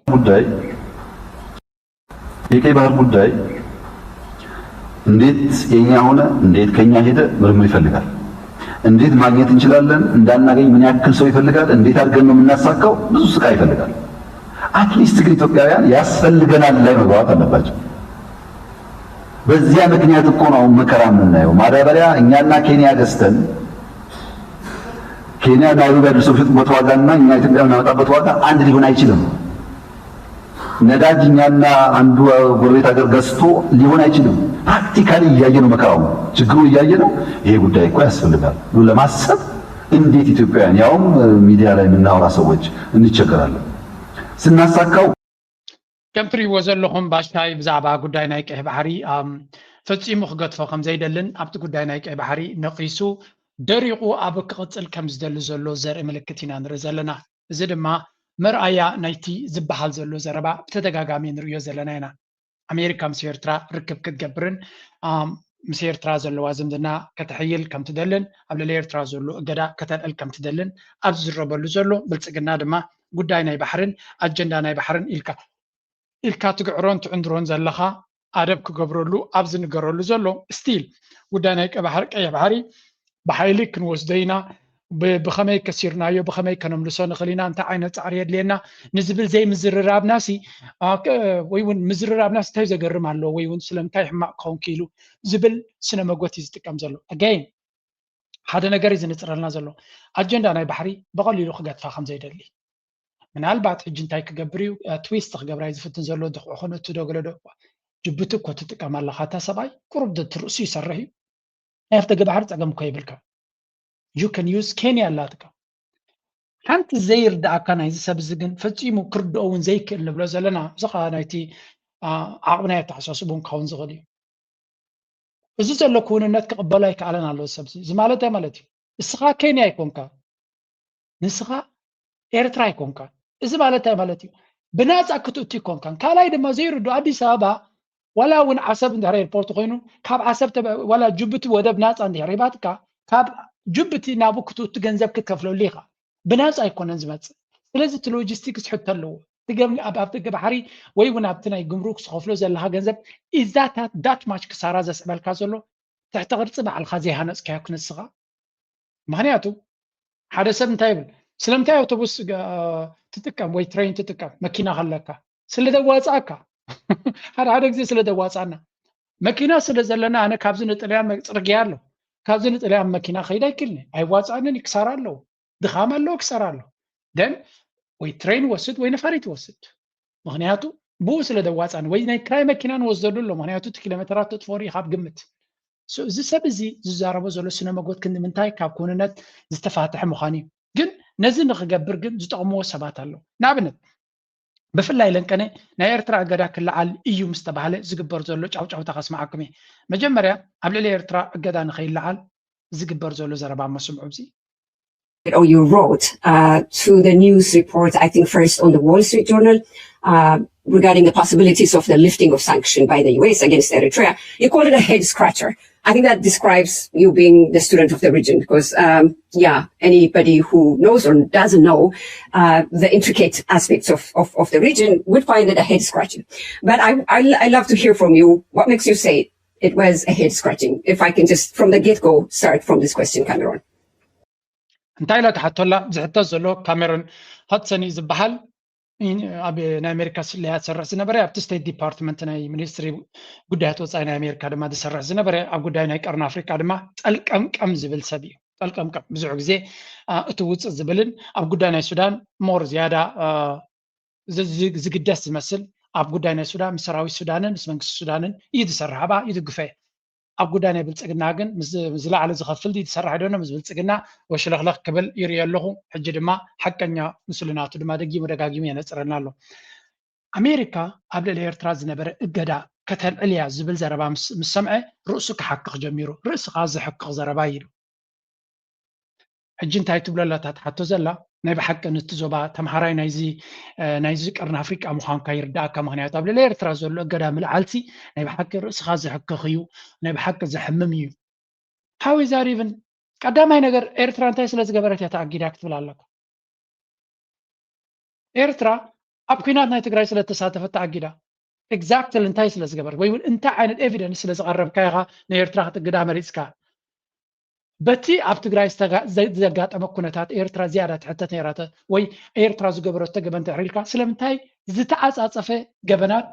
ጉዳይ የቀይ ባህር ጉዳይ እንዴት የኛ ሆነ፣ እንዴት ከኛ ሄደ ምርምር ይፈልጋል። እንዴት ማግኘት እንችላለን፣ እንዳናገኝ ምን ያክል ሰው ይፈልጋል፣ እንዴት አድርገን ነው የምናሳካው፣ ብዙ ስቃይ ይፈልጋል። አትሊስት ግን ኢትዮጵያውያን ያስፈልገናል ላይ መግባባት አለባቸው። በዚያ ምክንያት እኮ ነው አሁን መከራ የምናየው። ማዳበሪያ እኛና ኬንያ ገዝተን ኬንያ ናይሮቢ አድርሰው ሸጡበት ዋጋና እኛ ኢትዮጵያ የምናመጣበት ዋጋ አንድ ሊሆን አይችልም። ነዳጅ እኛና አንዱ ጎረቤት ሀገር ገዝቶ ሊሆን አይችልም። ፕራክቲካሊ እያየ ነው መከራው፣ ችግሩ እያየ ነው። ይሄ ጉዳይ እኮ ያስፈልጋል ብሎ ለማሰብ እንዴት ኢትዮጵያውያን ያውም ሚዲያ ላይ የምናወራ ሰዎች እንቸገራለን ስናሳካው ከም ትሪእዎ ዘለኹም ባሻይ ብዛዕባ ጉዳይ ናይ ቀይሕ ባሕሪ ፈፂሙ ክገድፎ ከም ዘይደልን ኣብቲ ጉዳይ ናይ ቀይሕ ባሕሪ ነቒሱ ደሪቑ ኣብ ክቕፅል ከም ዝደሊ ዘሎ ዘርኢ ምልክት ኢና ንርኢ ዘለና። እዚ ድማ መርኣያ ናይቲ ዝበሃል ዘሎ ዘረባ ብተደጋጋሚ ንርእዮ ዘለና ኢና። ኣሜሪካ ምስ ኤርትራ ርክብ ክትገብርን ምስ ኤርትራ ዘለዋ ዝምድና ከተሕይል ከም ትደልን ኣብ ልዕሊ ኤርትራ ዘሎ እገዳ ከተልዕል ከም ትደልን ኣብ ዝዝረበሉ ዘሎ ብልፅግና ድማ ጉዳይ ናይ ባሕርን ኣጀንዳ ናይ ባሕርን ኢልካ ኢልካ ትግዕሮን ትዕንድሮን ዘለኻ ኣደብ ክገብረሉ ኣብ ዝንገረሉ ዘሎ ስቲል ጉዳይ ናይ ቀይሕ ባሕሪ ብሓይሊ ክንወስዶ ኢና ብኸመይ ከሲርናዮ ብኸመይ ከነምልሶ ንኽእል ኢና እንታይ ዓይነት ፃዕሪ የድልየና ንዝብል ዘይምዝርራብናሲ ወይ እውን ምዝርራብናሲ እንታይ ዘገርም ኣለዎ ወይ እውን ስለምንታይ ሕማቕ ክኸውን ክኢሉ ዝብል ስነ መጎት እዩ ዝጥቀም ዘሎ ኣገይን ሓደ ነገር እዩ ዝንፅረልና ዘሎ ኣጀንዳ ናይ ባሕሪ ብቐሊሉ ክገድፋ ከም ዘይደሊ ምናልባት ሕጂ እንታይ ክገብር እዩ ትዊስት ክገብራ እዩ ዝፍትን ዘሎ ድክዖ ኮነ እቲ ዶ ገለ ዶ ጅቡቲ እኮ ትጥቀም ኣለካ እታ ሰብኣይ ቁሩብ ትርእሱ ይሰርሕ እዩ ናይ ኣፍደገ ባሕሪ ፀገም እኮ ይብልካ you can use ኬንያ ኣላትካ ሓንቲ ዘይርዳእካ ናይዚ ሰብ እዚ ግን ፈፂሙ ክርድኦ እውን ዘይክእል ንብሎ ዘለና እዚ ከዓ ናይቲ ዓቕሚ ናይ ኣተሓሳስቡን ክኸውን ዝኽእል እዩ እዚ ዘሎ ክውንነት ክቕበሎ ኣይከኣለን ኣሎ ሰብ እዚ ማለት እንታይ ማለት እዩ እስኻ ኬንያ ኣይኮንካ ንስኻ ኤርትራ ኣይኮንካ እዚ ማለት እንታይ ማለት እዩ ብናፃ ክትእቱ ይኮንካን ካልኣይ ድማ ዘይርዱ ኣዲስ ኣበባ ዋላ እውን ዓሰብ እንድሕር ኤርፖርት ኮይኑ ካብ ዓሰብ ዋላ ጅቡቲ ወደብ ናፃ እንድሕር ሂባትካ ካብ ጅቡቲ ናብኡ ክትእቱ ገንዘብ ክትከፍለሉ ኢኻ ብናፃ ኣይኮነን ዝመፅእ ስለዚ እቲ ሎጂስቲክስ ሕቶ ኣለዎ ትገብ ኣብ ደገ ባሕሪ ወይ እውን ኣብቲ ናይ ግምሩክ ዝኸፍሎ ዘለካ ገንዘብ ኢዛታት ዳት ማች ክሳራ ዘስዕበልካ ዘሎ ትሕቲ ቅርፂ ባዕልካ ዘይሃነፅካዮ ክንስኻ ምክንያቱ ሓደ ሰብ እንታይ ይብል ስለምንታይ ኣውቶቡስ ትጥቀም ወይ ትሬን ትጥቀም መኪና ከለካ ስለደዋፃእካ ሓደ ሓደ ግዜ ስለደዋፃና መኪና ስለ ዘለና ኣነ ካብዚ ንጥልያን ፅርግያ ኣሎ ካብዚ ንጥልያን መኪና ከይድ ኣይክልኒ ኣይዋፃእንን ክሳራ ኣለዎ ድኻም ኣለዎ ክሳራ ኣሎ ደን ወይ ትሬን ወስድ ወይ ነፋሪት ወስድ ምክንያቱ ብኡ ስለ ደዋፃኒ ወይ ናይ ክራይ መኪና ንወስደሉ ኣሎ ምክንያቱ እቲ ኪሎሜትራት ተጥፎ ርኢኻ ኣብ ግምት እዚ ሰብ እዚ ዝዛረቦ ዘሎ ስነ መጎት ክንዲ ምንታይ ካብ ክውንነት ዝተፋትሐ ምዃኑ እዩ ግን ነዚ ንክገብር ግን ዝጠቕምዎ ሰባት ኣለዉ ንኣብነት ብፍላይ ለንቀነ ናይ ኤርትራ እገዳ ክለዓል እዩ ምስ ተባህለ ዝግበር ዘሎ ጫውጫውታ ከስምዓኩም እየ መጀመርያ ኣብ ልዕሊ ኤርትራ እገዳ ንከይለዓል ዝግበር ዘሎ ዘረባ እሞ ስምዑ እዚ or you wrote uh, to the news report, I think first on the Wall Street Journal, uh, regarding the possibilities of the lifting of sanction by the U S against Eritrea. You called it a head scratcher. I think that describes you being the student of the region because, um, yeah, anybody who knows or doesn't know uh, the intricate aspects of, of, of the region would find it a head scratcher. But I, I, I love to hear from you. What makes you say it was a head scratching? If I can just, from the get go, start from this question, Cameron. እንታይ ኢላ ትሓቶላ ዝሕተት ዘሎ ካሜሮን ሃትሰን እዩ ዝበሃል ኣብ ናይ ኣሜሪካ ስለያ ዝሰርሕ ዝነበረ ኣብቲ ስቴት ዲፓርትመንት ናይ ሚኒስትሪ ጉዳያት ወፃኢ ናይ ኣሜሪካ ድማ ዝሰርሕ ዝነበረ ኣብ ጉዳይ ናይ ቀርኒ ኣፍሪካ ድማ ጠልቀምቀም ዝብል ሰብ እዩ ጠልቀምቀም ብዙሕ ግዜ እቲ ውፅእ ዝብልን ኣብ ጉዳይ ናይ ሱዳን ሞር ዝያዳ ዝግደስ ዝመስል ኣብ ጉዳይ ናይ ሱዳን ምስ ሰራዊት ሱዳንን ምስ መንግስቲ ሱዳንን እዩ ዝሰርሕ ኣብኣ ይድግፈ ኣብ ጉዳይ ናይ ብልፅግና ግን ዝለዓለ ዝኸፍል ድዩ ዝሰርሕ ዶ ምስ ብልፅግና ወሽለኽለኽ ክብል ይርእዮ ኣለኹ ሕጂ ድማ ሓቀኛ ምስሉ ናቱ ድማ ደጊሙ ደጋጊሙ የነፅረልና ኣሎ ኣሜሪካ ኣብ ልዕሊ ኤርትራ ዝነበረ እገዳ ከተልዕል እያ ዝብል ዘረባ ምስ ሰምዐ ርእሱ ክሓክኽ ጀሚሩ ርእስኻ ዘሕክኽ ዘረባ ኢሉ ሕጂ እንታይ ትብሎ ኣላ እታ ትሓቶ ዘላ ናይ ብሓቂ ንቲ ዞባ ተምሃራይ ናይዚ ናይዚ ቀርኒ ኣፍሪቃ ምዃንካ ይርዳእካ ምክንያቱ ኣብ ልዕሊ ኤርትራ ዘሎ እገዳ ምልዓልሲ ናይ ብሓቂ ርእስኻ ዘሕክኽ እዩ ናይ ብሓቂ ዘሕምም እዩ how is that even ቀዳማይ ነገር ኤርትራ እንታይ ስለ ዝገበረት እያ ተኣጊዳ ክትብል ኣለካ ኤርትራ ኣብ ኩናት ናይ ትግራይ ስለ እተሳተፈት ተኣጊዳ? ኤግዛክትሊ እንታይ ስለ ዝገበረት ወይ እውን እንታይ ዓይነት ኤቪደንስ ስለ ዝቐረብካ ኢኻ ንኤርትራ ክትእግዳ መሪፅካ? በቲ ኣብ ትግራይ ዝተጋ- ዘ- ዘጋጠመ ኩነታት ኤርትራ ዝያዳ ትሕተት ነይራተ ወይ ኤርትራ ዝገበረቶ ገበን ትሕሪልካ ስለምንታይ ዝተዓፃፀፈ ገበናት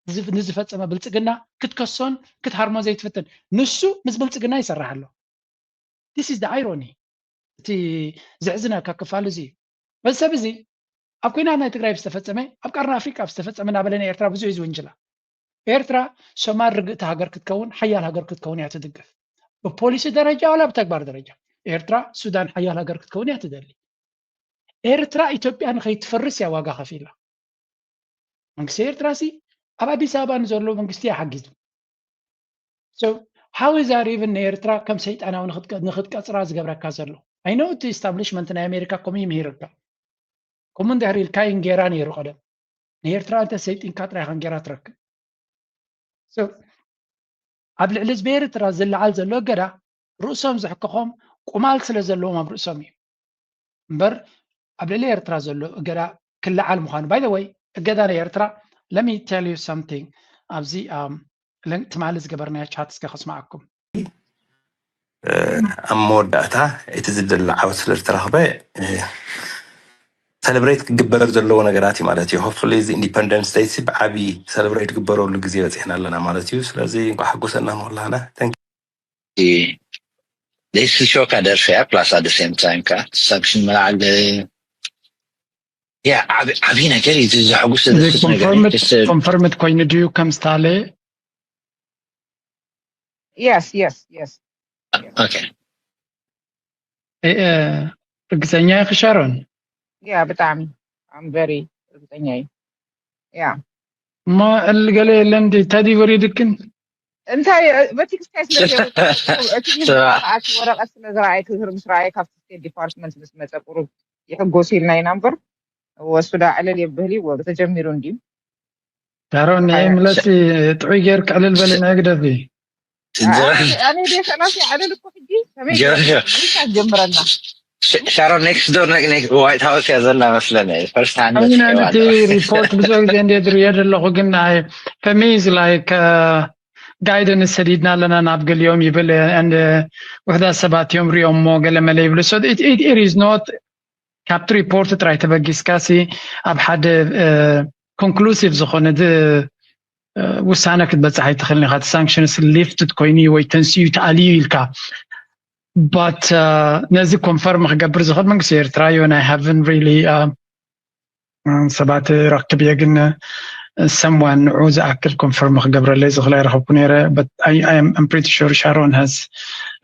ዝፍ- ንዝፈፀመ ብልፅግና ክትከሶን ክትሃርሞ ዘይትፍትን? ንሱ ምስ ብልፅግና ይሰርሕ ኣሎ። This is the irony። እቲ ዘሕዝነካ ክፋል እዚ እዩ። በዚ ሰብ እዚ ኣብ ኩናት ናይ ትግራይ ዝተፈፀመ ኣብ ቀርኒ ኣፍሪቃ ዝተፈፀመ እናበለ ንኤርትራ ብዙሕ እዩ ዝውንጅላ። ኤርትራ ሶማል ርግእቲ ሃገር ክትከውን ሓያል ሃገር ክትከውን እያ ትድግፍ። ብፖሊሲ ደረጃ ዋላ ብተግባር ደረጃ ኤርትራ ሱዳን ሓያል ሃገር ክትከውን እያ ትደሊ። ኤርትራ ኢትዮጵያ ንኸይትፈርስ እያ ዋጋ ከፊላ። መንግስቲ ኤርትራ ሲ ኣብ ኣዲስ ኣበባ ንዘሎ መንግስቲ እያ ሓጊዙ። So how is that even ንኤርትራ ከም ሰይጣናዊ ንኽትቀ- ንኽትቀፅራ ዝገብረካ ዘሎ? I know እቲ establishment ናይ ኣሜሪካ ከምኡ ይምሂረካ። ከምኡ እንድሕር ኢልካ ይንጌራ ነይሩ ቀደም። ንኤርትራ እንተ ሰይጢንካ ጥራይ ከንጌራ ትረክብ። So ኣብ ልዕሊ ህዝቢ ኤርትራ ዝለዓል ዘሎ እገዳ ርእሶም ዘሕክኾም ቁማል ስለ ዘለዎም ኣብ ርእሶም እዩ እምበር ኣብ ልዕሊ ኤርትራ ዘሎ እገዳ ክለዓል ምዃኑ። By the way እገዳ ናይ ኤርትራ let me tell you something ኣብዚ um, ለን- ትማሊ ዝገበርናዮ ቻት እስከ ከስማዓኩም። ኣብ መወዳእታ እቲ ዝደለ ዓወት ስለ ዝተረኽበ ሰለብሬት ክግበር ዘለዎ ነገራት እዩ ማለት እዩ። ሆፕፉሊ እዚ ኢንዲፐንደንስ ደይ ብዓቢ ሰለብሬት ግበረሉ ግዜ በፂሕና ኣለና ማለት እዩ። ስለዚ እንኳ ሓጎሰና ንኩላህና። Thank you። ደስ ሾካ ደርፊ እያ plus at the same time ከዓ ሳክሽን መላዓል ያ ዓብ- ዓብዪ ነገር እዩ። እዚ ዘሐጉስ እዚ ዘደስስ ነገር እዩ። ኮንፈርምድ Just, uh, ኮንፈርምድ ኮይኑ ድዩ ከም ስታለ? Yes, yes, yes. Okay. እ- እ፣ ርግፀኛ ኢኺ ሻሮን? Yeah, ብጣዕሚ I'm very ርግፀኛ እዩ። Yeah. እሞ ዕል ገለ የለን ድዩ? እንታይ ድዩ ወሪድክን? እንታይ እ፣ በቲ ክስታይ ስለ ዘይወደድኩ፣ እቲ ኢሜል ስራሕ። ከኣ እቲ ወረቐት ስለ ዝረኣየ ክዝር ምስ ረኣየ ካብቲ ስቴት ዲፓርትመንት ምስ መፀ ቁሩብ ይሕጎስ ኢልና ኢና እምበር ወሱ ዳ ዕልል የብህል እዩ ተጀሚሩ እንድዩ። ሻሮን ንኤምለሲ ጥዑይ ጌርክ ዕልል በሊ ናይ ግደፊ። ኣነ ደሰናሲ ዕልል እኮ ሕጂ ከመይ ጆርጆ። ጀምረና ሻሮን ኔክስት ዶር ዋይት ሃውስ እያ ዘላ መስለኒ። ፈርስት ሃንድ ኣሚና ነቲ ሪፖርት ብዙሕ ግዜ እንደ ዝርእዮ ዘለኹ ግን ናይ ፈሚዝ ላይክ ጋይደንስ ሰዲድና ኣለና ናብ ገሊኦም ይብል and ውሕዳት ሰባት እዮም ሪኦሞ ገለ መለ ይብሉ። So it is not ካብቲ ሪፖርት ጥራይ ተበጊስካ ሲ ኣብ ሓደ ኮንክሉሲቭ ዝኾነ ድ- እ፣ ውሳነ ክትበፅሕ ኣይትኽእልን ኢኻ። እቲ ሳንክሽንስ ሊፍትድ ኮይኑ እዩ ወይ ተንስኡ ተኣልዩ ኢልካ but ነዚ ኮንፈርም ክገብር ዝኽእል መንግስቲ ኤርትራ እዩ። ናይ ሃቭን ሪሊ ሰባት ረክብ እየ ግን ሰምዋን ንዑ ዝኣክል ኮንፈርም ክገብረለይ ዝኽእል ኣይረኸብኩ ነይረ። But I, I am, I'm pretty sure Sharon has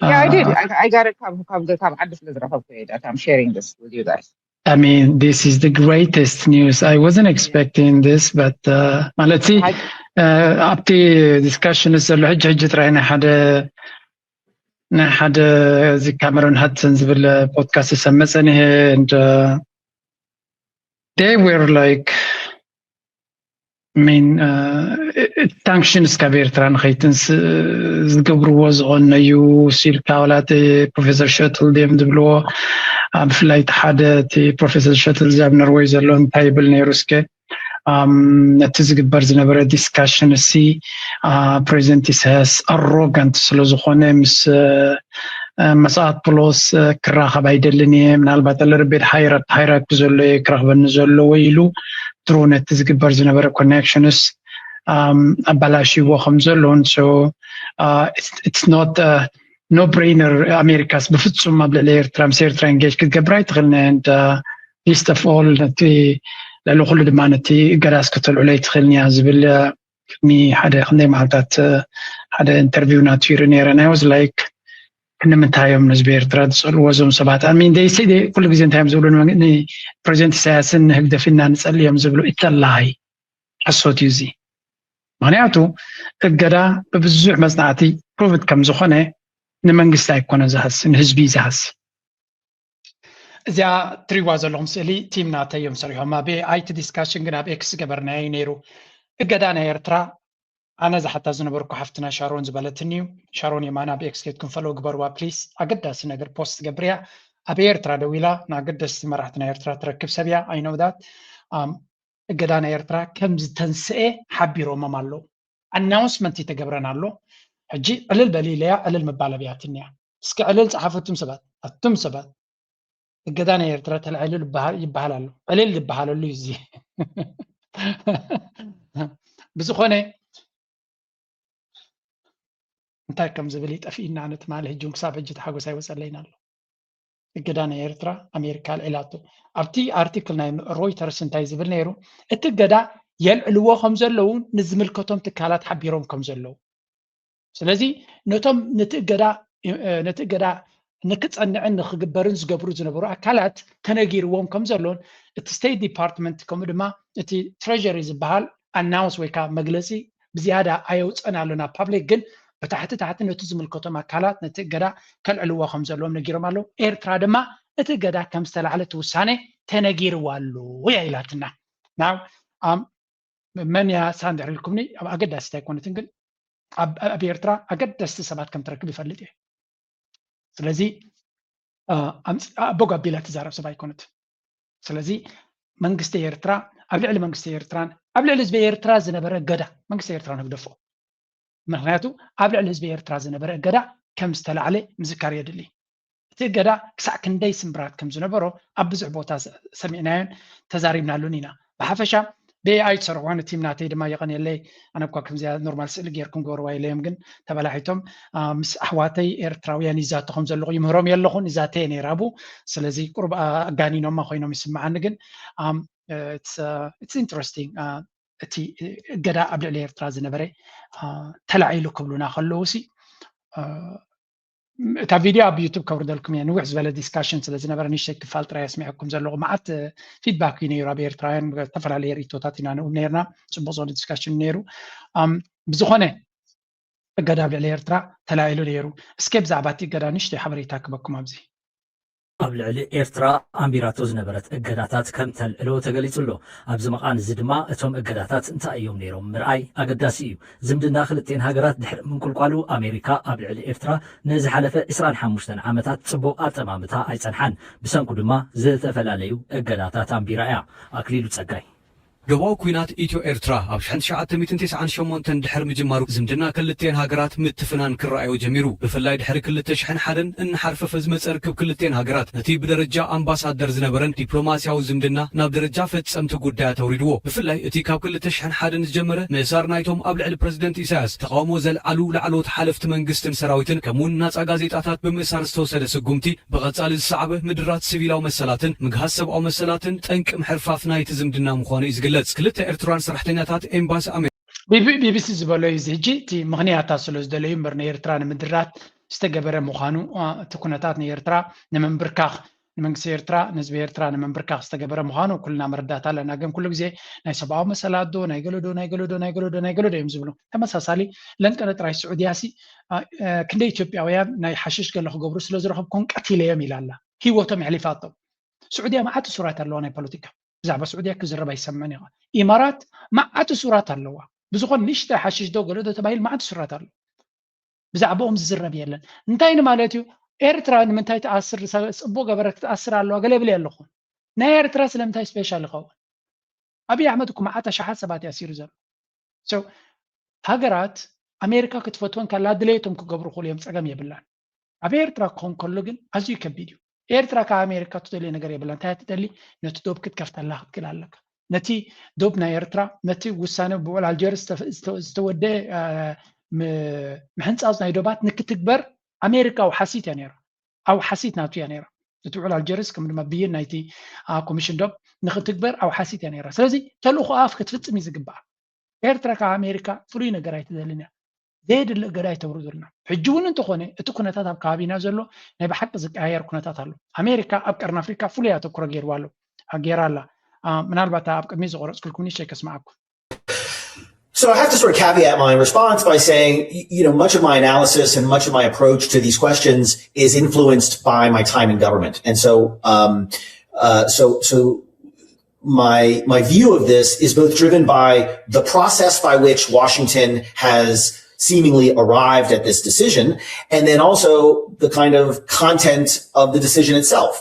Yeah, I did. uh, I, I got it ካብ ካብ ካብ ዓዲ ስለ ዝረኸብኩ እየ that I'm sharing this with you guys. I mean, this is the greatest news. I wasn't expecting this, but uh, ማለት ሲ I, uh, ኣብቲ ዲስካሽን ዘሎ ሕጂ ሕጂ ጥራይ ናይ ሓደ ናይ ሓደ እዚ ካሜሮን ሃድሰን ዝብል ፖድካስት ዝሰመፀ ንሄ and uh, they were like I mean ሳንክሽንስ ካብ ኤርትራ ንኸይትንስ ዝገብርዎ ዝቐነዩ ሲልካ ዋላ እቲ ፕሮፌሰር ሸትል ድዮም ዝብልዎ ብፍላይ እቲ ሓደ እቲ ፕሮፌሰር ሸትል እዚ ኣብ ኖርወይ ዘሎ እንታይ ይብል ነይሩ እስከ ነቲ ዝግበር ዝነበረ ዲስካሽን እሲ ፕሬዚደንት ኢሳያስ ኣሮጋንት ስለ ዝኾነ ምስ መስኣት ፕሎስ ክራኸብ ኣይደልን እየ ምናልባት ኣለርቤት ሃይራት ሃይራት ብዘሎ እየ ክረኽበኒ ዘለዎ ኢሉ ድሮ ነቲ ዝግበር ዝነበረ ኮኔክሽንስ ኣባላሽዎ ከም ዘለውን so it's not no brainer ኣሜሪካስ ብፍፁም ኣብ ልዕሊ ኤርትራ ምስ ኤርትራ ኢንጌጅ ክትገብር ኣይትኽእልን and least of all ነቲ ልዕሊ ኩሉ ድማ ነቲ እገዳስ ከተልዕሎ ኣይትኽእልን እያ ዝብል ቅድሚ ሓደ ክንደይ መዓልታት ሓደ ኢንተርቪው ናቱ ይርኢ ነይረ ናይ was like ንምንታይ እዮም ንህዝቢ ኤርትራ ዝፀልዎ እዞም ሰባት I mean they say ኩሉ ግዜ እንታይ እዮም ዝብሉ ፕሬዚደንት ኢሳያስን ንህግደፍ ኢና ንፀሊ እዮም ዝብሉ it's a lie ሓሶት እዩ እዚ ምክንያቱ እገዳ ብብዙሕ መፅናዕቲ ፕሩቭድ ከም ዝኾነ ንመንግስቲ ኣይኮነ ዝሃሲ ንህዝቢ እዩ ዝሃሲ እዚኣ ትሪዋ ዘለኹም ስእሊ ቲም ናተይ እዮም ሰሪሖማ ብኣይቲ ዲስካሽን ግን ኣብ ኤክስ ገበርናዮ ነይሩ እገዳ ናይ ኤርትራ ኣነ ዝሓታ ዝነበርኩ ሓፍትና ሻሮን ዝበለትኒ እዩ ሻሮን የማነ ኣብ ኤክስ ኬድኩም ፈለው ግበርዋ ፕሊስ ኣገዳሲ ነገር ፖስት ትገብር እያ ኣብ ኤርትራ ደው ኢላ ንኣገደስቲ መራሕቲ ናይ ኤርትራ ትረክብ ሰብ እያ I know that እገዳ ናይ ኤርትራ ከም ዝተንስኤ ሓቢሮሞም ኣለዉ። ኣናውንስመንት ይተገብረን ኣሎ። ሕጂ ዕልል በሊ ኢለያ፣ ዕልል ምባል ኣብያትንያ። እስኪ ዕልል ጸሓፉ፣ ኣቱም ሰባት፣ ኣቱም ሰባት። እገዳ ናይ ኤርትራ ተላዒሉ ይበሃል ኣሎ። ዕልል ዝበሃለሉ እዩ እዚ። ብዝኾነ እንታይ ከም ዝብል ይጠፍእና። ኣነ ትማሊ ሕጂ እውን ክሳብ ሕጂ ተሓጎስ ኣይወጸለይን ኣሎ። እገዳ ናይ ኤርትራ ኣሜሪካ ኣልዒላቶ። ኣብቲ ኣርቲክል ናይ ሮይተርስ እንታይ ዝብል ነይሩ? እቲ እገዳ የልዕልዎ ከም ዘለዉ ንዝምልከቶም ትካላት ሓቢሮም ከም ዘለዉ። ስለዚ ነቶም ነቲ እገዳ ነቲ እገዳ ንክጸንዕን ንክግበርን ዝገብሩ ዝነበሩ ኣካላት ተነጊርዎም ከም ዘሎን እቲ ስቴት ዲፓርትመንት ከምኡ ድማ እቲ ትሬጀሪ ዝበሃል ኣናውንስ ወይ ከዓ መግለጺ ብዝያዳ ኣየውፀን ኣሎ ናብ ፓብሊክ፣ ግን ብታሕቲ ታሕቲ ነቲ ዝምልከቶም ኣካላት ነቲ እገዳ ከልዕልዎ ከም ዘለዎም ነጊሮም ኣለዉ። ኤርትራ ድማ እቲ እገዳ ከም ዝተላዕለ እቲ ውሳነ ተነጊርዋ ኣሎ እያ ኢላትና። ናብ መን እያ ሳን ድሕሪ ኢልኩምኒ ኣብ ኣገዳሲት ኣይኮነትን፣ ግን ኣብ ኤርትራ ኣገደስቲ ሰባት ከም ትረክብ ይፈልጥ እየ። ስለዚ ኣቦ ጋቢላ ትዛረብ ሰብ ኣይኮነት። ስለዚ መንግስቲ ኤርትራ ኣብ ልዕሊ መንግስቲ ኤርትራን ኣብ ልዕሊ ህዝቢ ኤርትራ ዝነበረ እገዳ መንግስቲ ኤርትራ ንግደፎ። ምክንያቱ ኣብ ልዕሊ ህዝቢ ኤርትራ ዝነበረ እገዳ ከም ዝተላዕለ ምዝካር የድሊ። እቲ እገዳ ክሳዕ ክንደይ ስምብራት ከም ዝነበሮ ኣብ ብዙሕ ቦታ ሰሚዕናዮን ተዛሪብናሉን ኢና። ብሓፈሻ ብኤኣይ ትሰርሕዋ ነቲም ናተይ ድማ የቐንየለይ። ኣነ እኳ ከምዚኣ ኖርማል ስእሊ ጌርኩም ግበርዋ ኢለዮም፣ ግን ተበላሒቶም ምስ ኣሕዋተይ ኤርትራውያን ይዛተኹም ዘለኹ ይምህሮም የለኹን። ይዛተየ ነይረ ኣብኡ። ስለዚ ቁሩብ ኣጋኒኖማ ኮይኖም ይስምዓኒ፣ ግን it's interesting። እቲ እገዳ ኣብ ልዕሊ ኤርትራ ዝነበረ ተላዒሉ ክብሉና ከለዉ ሲ እታ ቪድዮ ኣብ ዩቱብ ከውርደልኩም እየ። ንውሕ ዝበለ ዲስካሽን ስለ ዝነበረ ንእሽተይ ክፋል ጥራይ ኣስሚዐኩም ዘለኹ። መዓት ፊድባክ እዩ ነይሩ ኣብ ኤርትራውያን ዝተፈላለየ ርእቶታት ኢና ንእም ነርና። ፅቡቅ ዝኾነ ዲስካሽን ነይሩ። ብዝኾነ እገዳ ኣብ ልዕሊ ኤርትራ ተላዒሉ ነይሩ። እስከ ብዛዕባ እቲ እገዳ ንእሽተይ ሓበሬታ ክበኩም ኣብዚ ኣብ ልዕሊ ኤርትራ ኣንቢራቶ ዝነበረት እገዳታት ከም ተልዕሎ ተገሊጹ ኣሎ። ኣብዚ መቓን እዚ ድማ እቶም እገዳታት እንታይ እዮም ነይሮም ምርኣይ ኣገዳሲ እዩ። ዝምድና ክልቴን ሃገራት ድሕሪ ምንቁልቋሉ ኣሜሪካ ኣብ ልዕሊ ኤርትራ ንዝሓለፈ ዕስራን ሓሙሽተን ዓመታት ጽቡቕ ኣጠማምታ ኣይጸንሓን። ብሰንኩ ድማ ዝተፈላለዩ እገዳታት ኣንቢራ እያ። ኣክሊሉ ጸጋይ። ዶባዊ ኲናት ኢትዮ ኤርትራ ኣብ ሽሕን ትሽዓተ ሚእትን ተስዓን ሸሞንተን ድሕሪ ምጅማሩ ዝምድና ክልቴን ሃገራት ምትፍናን ክረኣዮ ጀሚሩ። ብፍላይ ድሕሪ ክልተ ሽሕን ሓደን እናሓርፈፈ ዝመጸ ርክብ ክልቴን ሃገራት ነቲ ብደረጃ ኣምባሳደር ዝነበረን ዲፕሎማስያዊ ዝምድና ናብ ደረጃ ፈጸምቲ ጉዳያት ኣውሪድዎ። ብፍላይ እቲ ካብ ክልተ ሽሕን ሓደን ዝጀመረ ምእሳር ናይቶም ኣብ ልዕሊ ፕረዚደንት ኢሳያስ ተቓውሞ ዘልዓሉ ላዕለዎት ሓለፍቲ መንግስትን ሰራዊትን ከምኡውን ናጻ ጋዜጣታት ብምእሳር ዝተወሰደ ስጉምቲ ብቐጻሊ ዝሰዓበ ምድራት ሲቪላዊ መሰላትን ምግሃስ ሰብኣዊ መሰላትን ጠንቂ ምሕርፋፍ ናይቲ ዝምድና ምዃኑ እዩ ዝግለጽ። ክልተ ኤርትራውያን ሰራሕተኛታት ኤምባሲ ኣሜሪካ ቢቢሲ ዝበሎ እዩ እዚ። ሕጂ እቲ ምኽንያታት ስለ ዝደለዩ እምበር ንኤርትራ ንምድራት ዝተገበረ ምዃኑ እቲ ኩነታት ንኤርትራ ንምንብርካኽ ንመንግስቲ ኤርትራ ንህዝቢ ኤርትራ ንምንብርካኽ ዝተገበረ ምዃኑ ኩልና መረዳእታ ኣለና። ግን ኩሉ ግዜ ናይ ሰብኣዊ መሰላት ዶ ናይ ገለዶ ናይ ገለዶ ናይ ገለዶ ናይ ገለዶ እዮም ዝብሉ። ተመሳሳሊ ለንቀነ ጥራይ ስዑድያ ሲ ክንደ ኢትዮጵያውያን ናይ ሓሽሽ ገለ ክገብሩ ስለ ዝረኸብኩም ቀቲለዮም ኢላ ኣላ። ህይወቶም የሕሊፋቶም። ስዑድያ መዓት እሱራት ኣለዋ ናይ ፖለቲካ። ብዛዕባ ስዑድያ ክዝረብ ኣይሰምዕን ኢኻ። ኢማራት መዓት እሱራት ኣለዋ። ብዝኾን ንእሽተ ሓሽሽ ዶ ገለ ዶ ተባሂል መዓት እሱራት ኣሎ። ብዛዕባኦም ዝዝረብ የለን። እንታይ ንማለት እዩ? ኤርትራ ንምንታይ ትኣስር? ጽቡቅ ገበረት ክትኣስር ኣለዋ ገለ ይብል ኣለኹ። ናይ ኤርትራ ስለምንታይ ስፔሻል ይኸውን? ኣብይ ኣሕመድ እኮ መዓት ኣሽሓት ሰባት እዩ ኣሲሩ ዘሎ። ሃገራት ኣሜሪካ ክትፈትወን ካላ ድሌቶም ክገብሩ ክእሉ እዮም፣ ጸገም የብላን። ኣብ ኤርትራ ክኾን ከሎ ግን ኣዝዩ ከቢድ እዩ። ኤርትራ ካብ ኣሜሪካ ትደልዮ ነገር የብላን። እንታይ ትደሊ? ነቲ ዶብ ክትከፍተላ ክትክእል ኣለካ። ነቲ ዶብ ናይ ኤርትራ ነቲ ውሳነ ብውዕል ኣልጀርስ ዝተወደ ምሕንጻጽ ናይ ዶባት ንክትግበር ኣሜሪካ ኣውሓሲት እያ ነይራ። ኣውሓሲት ናቱ እያ ነይራ። እቲ ውዕል ኣልጀርስ ከም ድማ ብይን ናይቲ ኮሚሽን ዶብ ንክትግበር ኣውሓሲት እያ ነይራ። ስለዚ ተልእኾ ኣፍ ክትፍጽም እዩ ዝግባኣ። ኤርትራ ካብ ኣሜሪካ ፍሉይ ነገር ኣይትደልን እያ። ዘየድሊ እገዳ ኣይተውርዱልና። ሕጂ እውን እንተኾነ እቲ ኩነታት ኣብ ከባቢና ዘሎ ናይ ብሓቂ ዝቀያየር ኩነታት ኣሎ። ኣሜሪካ ኣብ ቀርኒ ኣፍሪካ ፍሉይ ኣተኩሮ ገይርዋ ኣሎ ገይራ ኣላ። ምናልባት ኣብ ቅድሚ ዝቆረፅኩልኩም ንእሽተይ ከስምዓኩም። So I have to sort of caveat my response by saying, you know, much of my analysis and much of my approach to these questions is influenced by my time in government. And so, um, uh, so, so my my view of this is both driven by the process by which Washington has seemingly arrived at this decision, and then also the kind of content of the decision itself,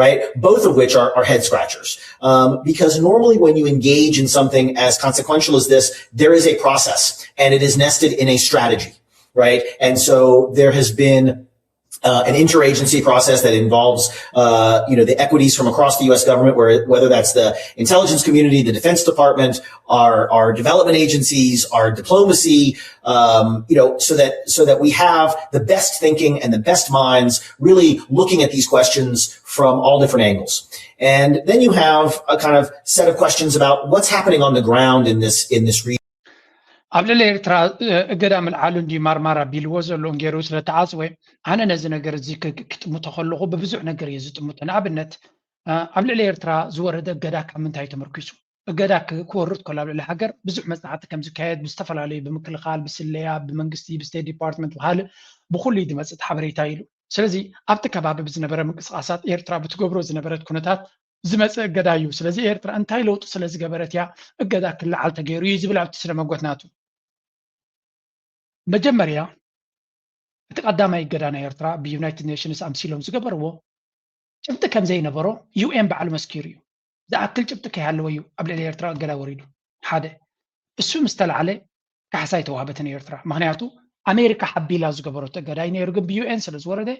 right? Both of which are, are head scratchers. Um, because normally when you engage in something as consequential as this, there is a process and it is nested in a strategy, right? And so there has been uh, an interagency process that involves, uh, you know, the equities from across the U S government, where whether that's the intelligence community, the Defense Department, our, our development agencies, our diplomacy, um, you know, so that so that we have the best thinking and the best minds really looking at these questions from all different angles. And then you have a kind of set of questions about what's happening on the ground in this in this region. ኣብ ልዕሊ ኤርትራ እገዳ ምልዓሉ እንዲ ማርማር ኣቢልዎ ዘሎ ገይሩ ስለተዓፅወ ኣነ ነዚ ነገር እዚ ክጥምቶ ከለኹ ብብዙሕ ነገር እየ ዝጥምቶ። ንኣብነት ኣብ ልዕሊ ኤርትራ ዝወረደ እገዳ ካብ ምንታይ ተመርኪሱ? እገዳ ክወርድ ከሎ ኣብ ልዕሊ ሃገር ብዙሕ መፅናዕቲ ከም ዝካየድ ብዝተፈላለዩ ብምክልኻል፣ ብስለያ፣ ብመንግስቲ፣ ብስቴት ዲፓርትመንት፣ ብካልእ ብኩሉ እዩ ዝመፅእ ሓበሬታ ኢሉ። ስለዚ ኣብቲ ከባቢ ብዝነበረ ምንቅስቃሳት ኤርትራ ብትገብሮ ዝነበረት ኩነታት ዝመፅእ እገዳ እዩ። ስለዚ ኤርትራ እንታይ ለውጢ ስለዝገበረት እያ እገዳ ክለዓል ተገይሩ እዩ ዝብል ኣብቲ ስነ መጎት ናቱ። መጀመርያ እቲ ቀዳማይ እገዳ ናይ ኤርትራ ብዩናይትድ ኔሽንስ ኣምሲሎም ዝገበርዎ ጭብጢ ከም ዘይነበሮ ዩኤን ባዕሉ መስኪሩ እዩ። ዝኣክል ጭብጢ ከይሃለወ እዩ ኣብ ልዕሊ ኤርትራ እገዳ ወሪዱ። ሓደ እሱ ምስ ተላዕለ ካሕሳ ኣይተዋህበትን ኤርትራ። ምክንያቱ ኣሜሪካ ሓቢላ ዝገበረቶ እገዳ እዩ ነይሩ፣ ግን ብዩኤን ስለ ዝወረደ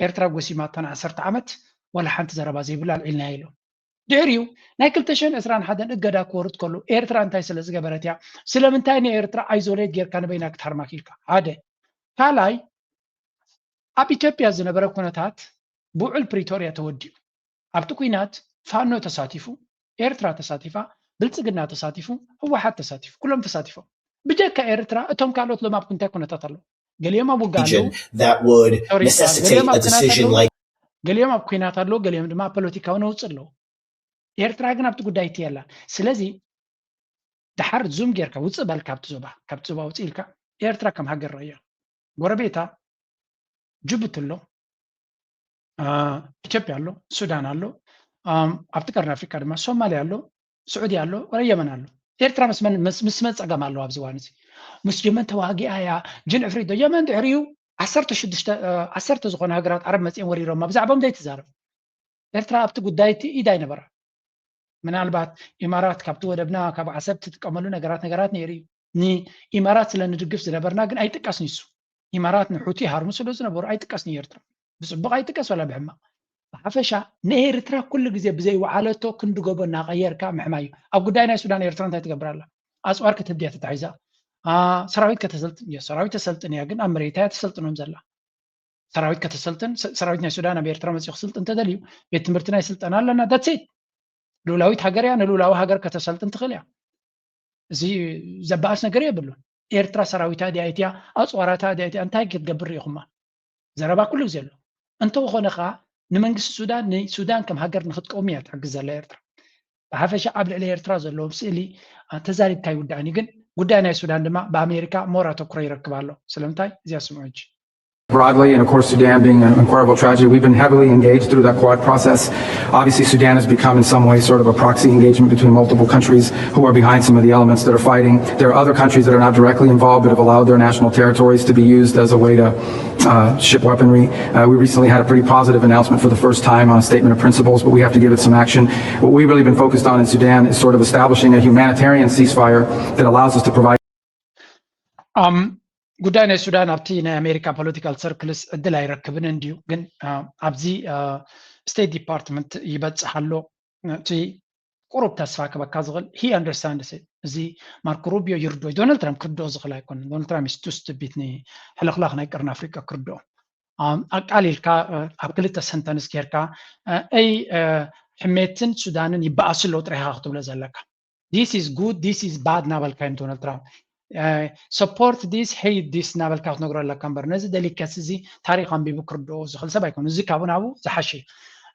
ኤርትራ ጎሲማታ ንዓሰርተ ዓመት ዋላ ሓንቲ ዘረባ ዘይብላ ኣልዒልናያ ኢሎም። ድሕሪኡ ናይ ክልተ ሽሕን ዕስራን ሓደን እገዳ ክወርድ ከሎ ኤርትራ እንታይ ስለ ዝገበረት እያ? ስለምንታይ ንኤርትራ ኣይዞሌት ጌርካ ንበይና ክትሃርማ ክኢልካ? ሓደ ካልኣይ ኣብ ኢትዮጵያ ዝነበረ ኩነታት ብውዕል ፕሪቶርያ ተወዲኡ። ኣብቲ ኲናት ፋኖ ተሳቲፉ፣ ኤርትራ ተሳቲፋ፣ ብልጽግና ተሳቲፉ፣ ህወሓት ተሳቲፉ፣ ኩሎም ተሳቲፎም። ብጀካ ኤርትራ እቶም ካልኦት ሎም ኣብ እንታይ ኩነታት ኣለዉ? ገሊኦም ኣብ ውግእ ኣለዉ። That would necessitate a decision like ገሊኦም ኣብ ኲናት ኣለዉ፣ ገሊኦም ድማ ኣብ ፖለቲካዊ ነውጺ ኣለዉ። ኤርትራ ግን ኣብቲ ጉዳይ እቲ የላን። ስለዚ ድሓር ዙም ጌርካ ውፅእ በል ካብቲ ዞባ፣ ካብቲ ዞባ ውፅእ ኢልካ ኤርትራ ከም ሃገር ረእያ። ጎረቤታ ጅቡቲ ኣሎ፣ ኢትዮጵያ ኣሎ፣ ሱዳን ኣሎ፣ ኣብቲ ቀርኒ ኣፍሪካ ድማ ሶማሊያ ኣሎ፣ ስዑዲ ኣሎ፣ ወላ የመን ኣሎ። ኤርትራ ምስ መን ምስ መን ጸገም ኣለዋ ኣብዚ እዋን እዚ? ምስ የመን ተዋጊኣ እያ። ጅን ዕፍሪት ዶ የመን ድሕሪኡ ዓሰርተ ሽዱሽተ ዓሰርተ ዝኾነ ሃገራት ዓረብ መጺኦም ወሪሮማ ብዛዕባኦም ዘይትዛረብ። ኤርትራ ኣብቲ ጉዳይ እቲ ኢድ ኣይነበራ። ምናልባት ኢማራት ካብቲ ወደብና ካብ ዓሰብ ትጥቀመሉ ነገራት ነገራት ነይሩ እዩ። ንኢማራት ስለ ንድግፍ ዝነበርና ግን ኣይጥቀስን እሱ። ኢማራት ንሑቲ ሃርሙ ስለ ዝነበሩ ኣይጥቀስን እዩ ኤርትራ። ብጽቡቕ ኣይጥቀስ ዋላ ብሕማቕ። ብሓፈሻ ንኤርትራ ኩሉ ግዜ ብዘይወዓለቶ ክንዲ ጎቦ እናቐየርካ ምሕማይ እዩ። ኣብ ጉዳይ ናይ ሱዳን ኤርትራ እንታይ ትገብር ኣላ? ኣጽዋር ክትህብ ድያ ተታሒዛ? ሰራዊት ከተሰልጥን እያ። ሰራዊት ተሰልጥን እያ፣ ግን ኣብ መሬታ እያ ተሰልጥኖም ዘላ። ሰራዊት ከተሰልጥን ሰራዊት ናይ ሱዳን ኣብ ኤርትራ መፂኡ ክስልጥን እንተደልዩ ቤት ትምህርቲ ናይ ስልጠና ኣለና። ዳትሴት ልኡላዊት ሃገር እያ። ንልኡላዊ ሃገር ከተሰልጥን ትኽእል እያ። እዚ ዘበኣስ ነገር የብሉን። ኤርትራ ሰራዊታ ድያ ኢትያ ኣፅዋራታ ድያ ኢትያ እንታይ ክትገብር ርኢኹማ? ዘረባ ኩሉ ግዜ ኣሎ። እንተኾነ ከዓ ንመንግስቲ ሱዳን ንሱዳን ከም ሃገር ንክትቀውም እያ ትሕግዝ ዘላ ኤርትራ። ብሓፈሻ ኣብ ልዕሊ ኤርትራ ዘለዎም ስእሊ ተዛሪብካ ይውዳእን እዩ። ግን ጉዳይ ናይ ሱዳን ድማ ብኣሜሪካ ሞር ኣተኩሮ ይረክብ ኣሎ። ስለምንታይ? እዚኣ ስምዑ ሕጂ። Broadly, and of course Sudan being an incredible tragedy, we've been heavily engaged through that Quad process. Obviously, Sudan has become in some ways sort of a proxy engagement between multiple countries who are behind some of the elements that are fighting. There are other countries that are not directly involved but have allowed their national territories to be used as a way to uh, ship weaponry. Uh, we recently had a pretty positive announcement for the first time on a statement of principles, but we have to give it some action. What we've really been focused on in Sudan is sort of establishing a humanitarian ceasefire that allows us to provide. Um, ጉዳይ ናይ ሱዳን ኣብቲ ናይ ኣሜሪካ ፖለቲካል ሰርክልስ ዕድል ኣይረክብን እንድዩ፣ ግን ኣብዚ ስቴት ዲፓርትመንት ይበፅሕ ኣሎ። እቲ ቁሩብ ተስፋ ክበካ ዝኽእል he understands እዚ ማርኮ ሩቢዮ ይርዶ ዶናልድ ትራምፕ ክርድኦ ዝኽእል ኣይኮነን። ዶናልድ ትራምፕ is too stupid ንሕልኽላኽ ናይ ቀርኒ ኣፍሪቃ ክርድኦ። ኣቃሊልካ ኣብ ክልተ ሰንተንስ ጌርካ ኣይ ሕሜትን ሱዳንን ይበኣሱ ኣለዉ ጥራይካ ክትብሎ ዘለካ። This is good, this is bad እናበልካ እዮም ዶናልድ ትራምፕ support this hate this እናበልካ ክትነግሮ ኣለካ እምበር ነዚ ደሊከስ እዚ ታሪክ ኣንቢቡ ክርድኦ ዝኽእል ሰብ ኣይኮነ። እዚ ካብኡ ናብኡ ዝሓሸ እዩ።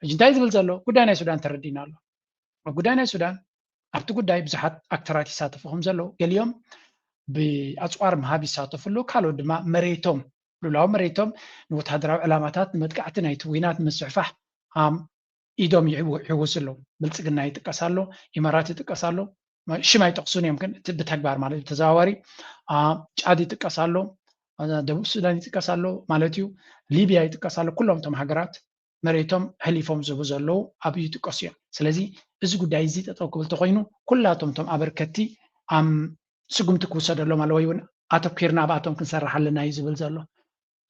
ሕጂ እንታይ ዝብል ዘሎ ጉዳይ ናይ ሱዳን ተረዲና ኣሎ። ኣብ ጉዳይ ናይ ሱዳን ኣብቲ ጉዳይ ብዙሓት ኣክተራት ይሳተፉ ከም ዘለዉ ገሊኦም ብኣፅዋር ምሃብ ይሳተፉ ኣለዉ። ካልኦት ድማ መሬቶም ልኡላዊ መሬቶም ንወታደራዊ ዕላማታት ንመጥቃዕቲ ናይቲ ዊናት ንምስፍፋሕ ኢዶም ይሕውሱ ኣለዉ። ብልፅግና ይጥቀስ ኣሎ፣ ኢማራት ይጥቀስ ኣሎ። ሽም ኣይጠቕሱን እዮም ግን እቲ ብተግባር ማለት ብተዘዋዋሪ ጫድ ይጥቀስ ኣሎ። ደቡብ ሱዳን ይጥቀስ ኣሎ ማለት እዩ፣ ሊብያ ይጥቀስ ኣሎ። ኩሎም እቶም ሃገራት መሬቶም ሕሊፎም ዝህቡ ዘለዉ ኣብኡ ይጥቀሱ እዮም። ስለዚ እዚ ጉዳይ እዚ ጠጠው ክብል ተኮይኑ ኩላቶም እቶም ኣበርከቲ ኣም ስጉምቲ ክውሰደሎም ኣለዎ ወይ እውን ኣተኲርና ኣብኣቶም ክንሰርሕ ኣለና እዩ ዝብል ዘሎ።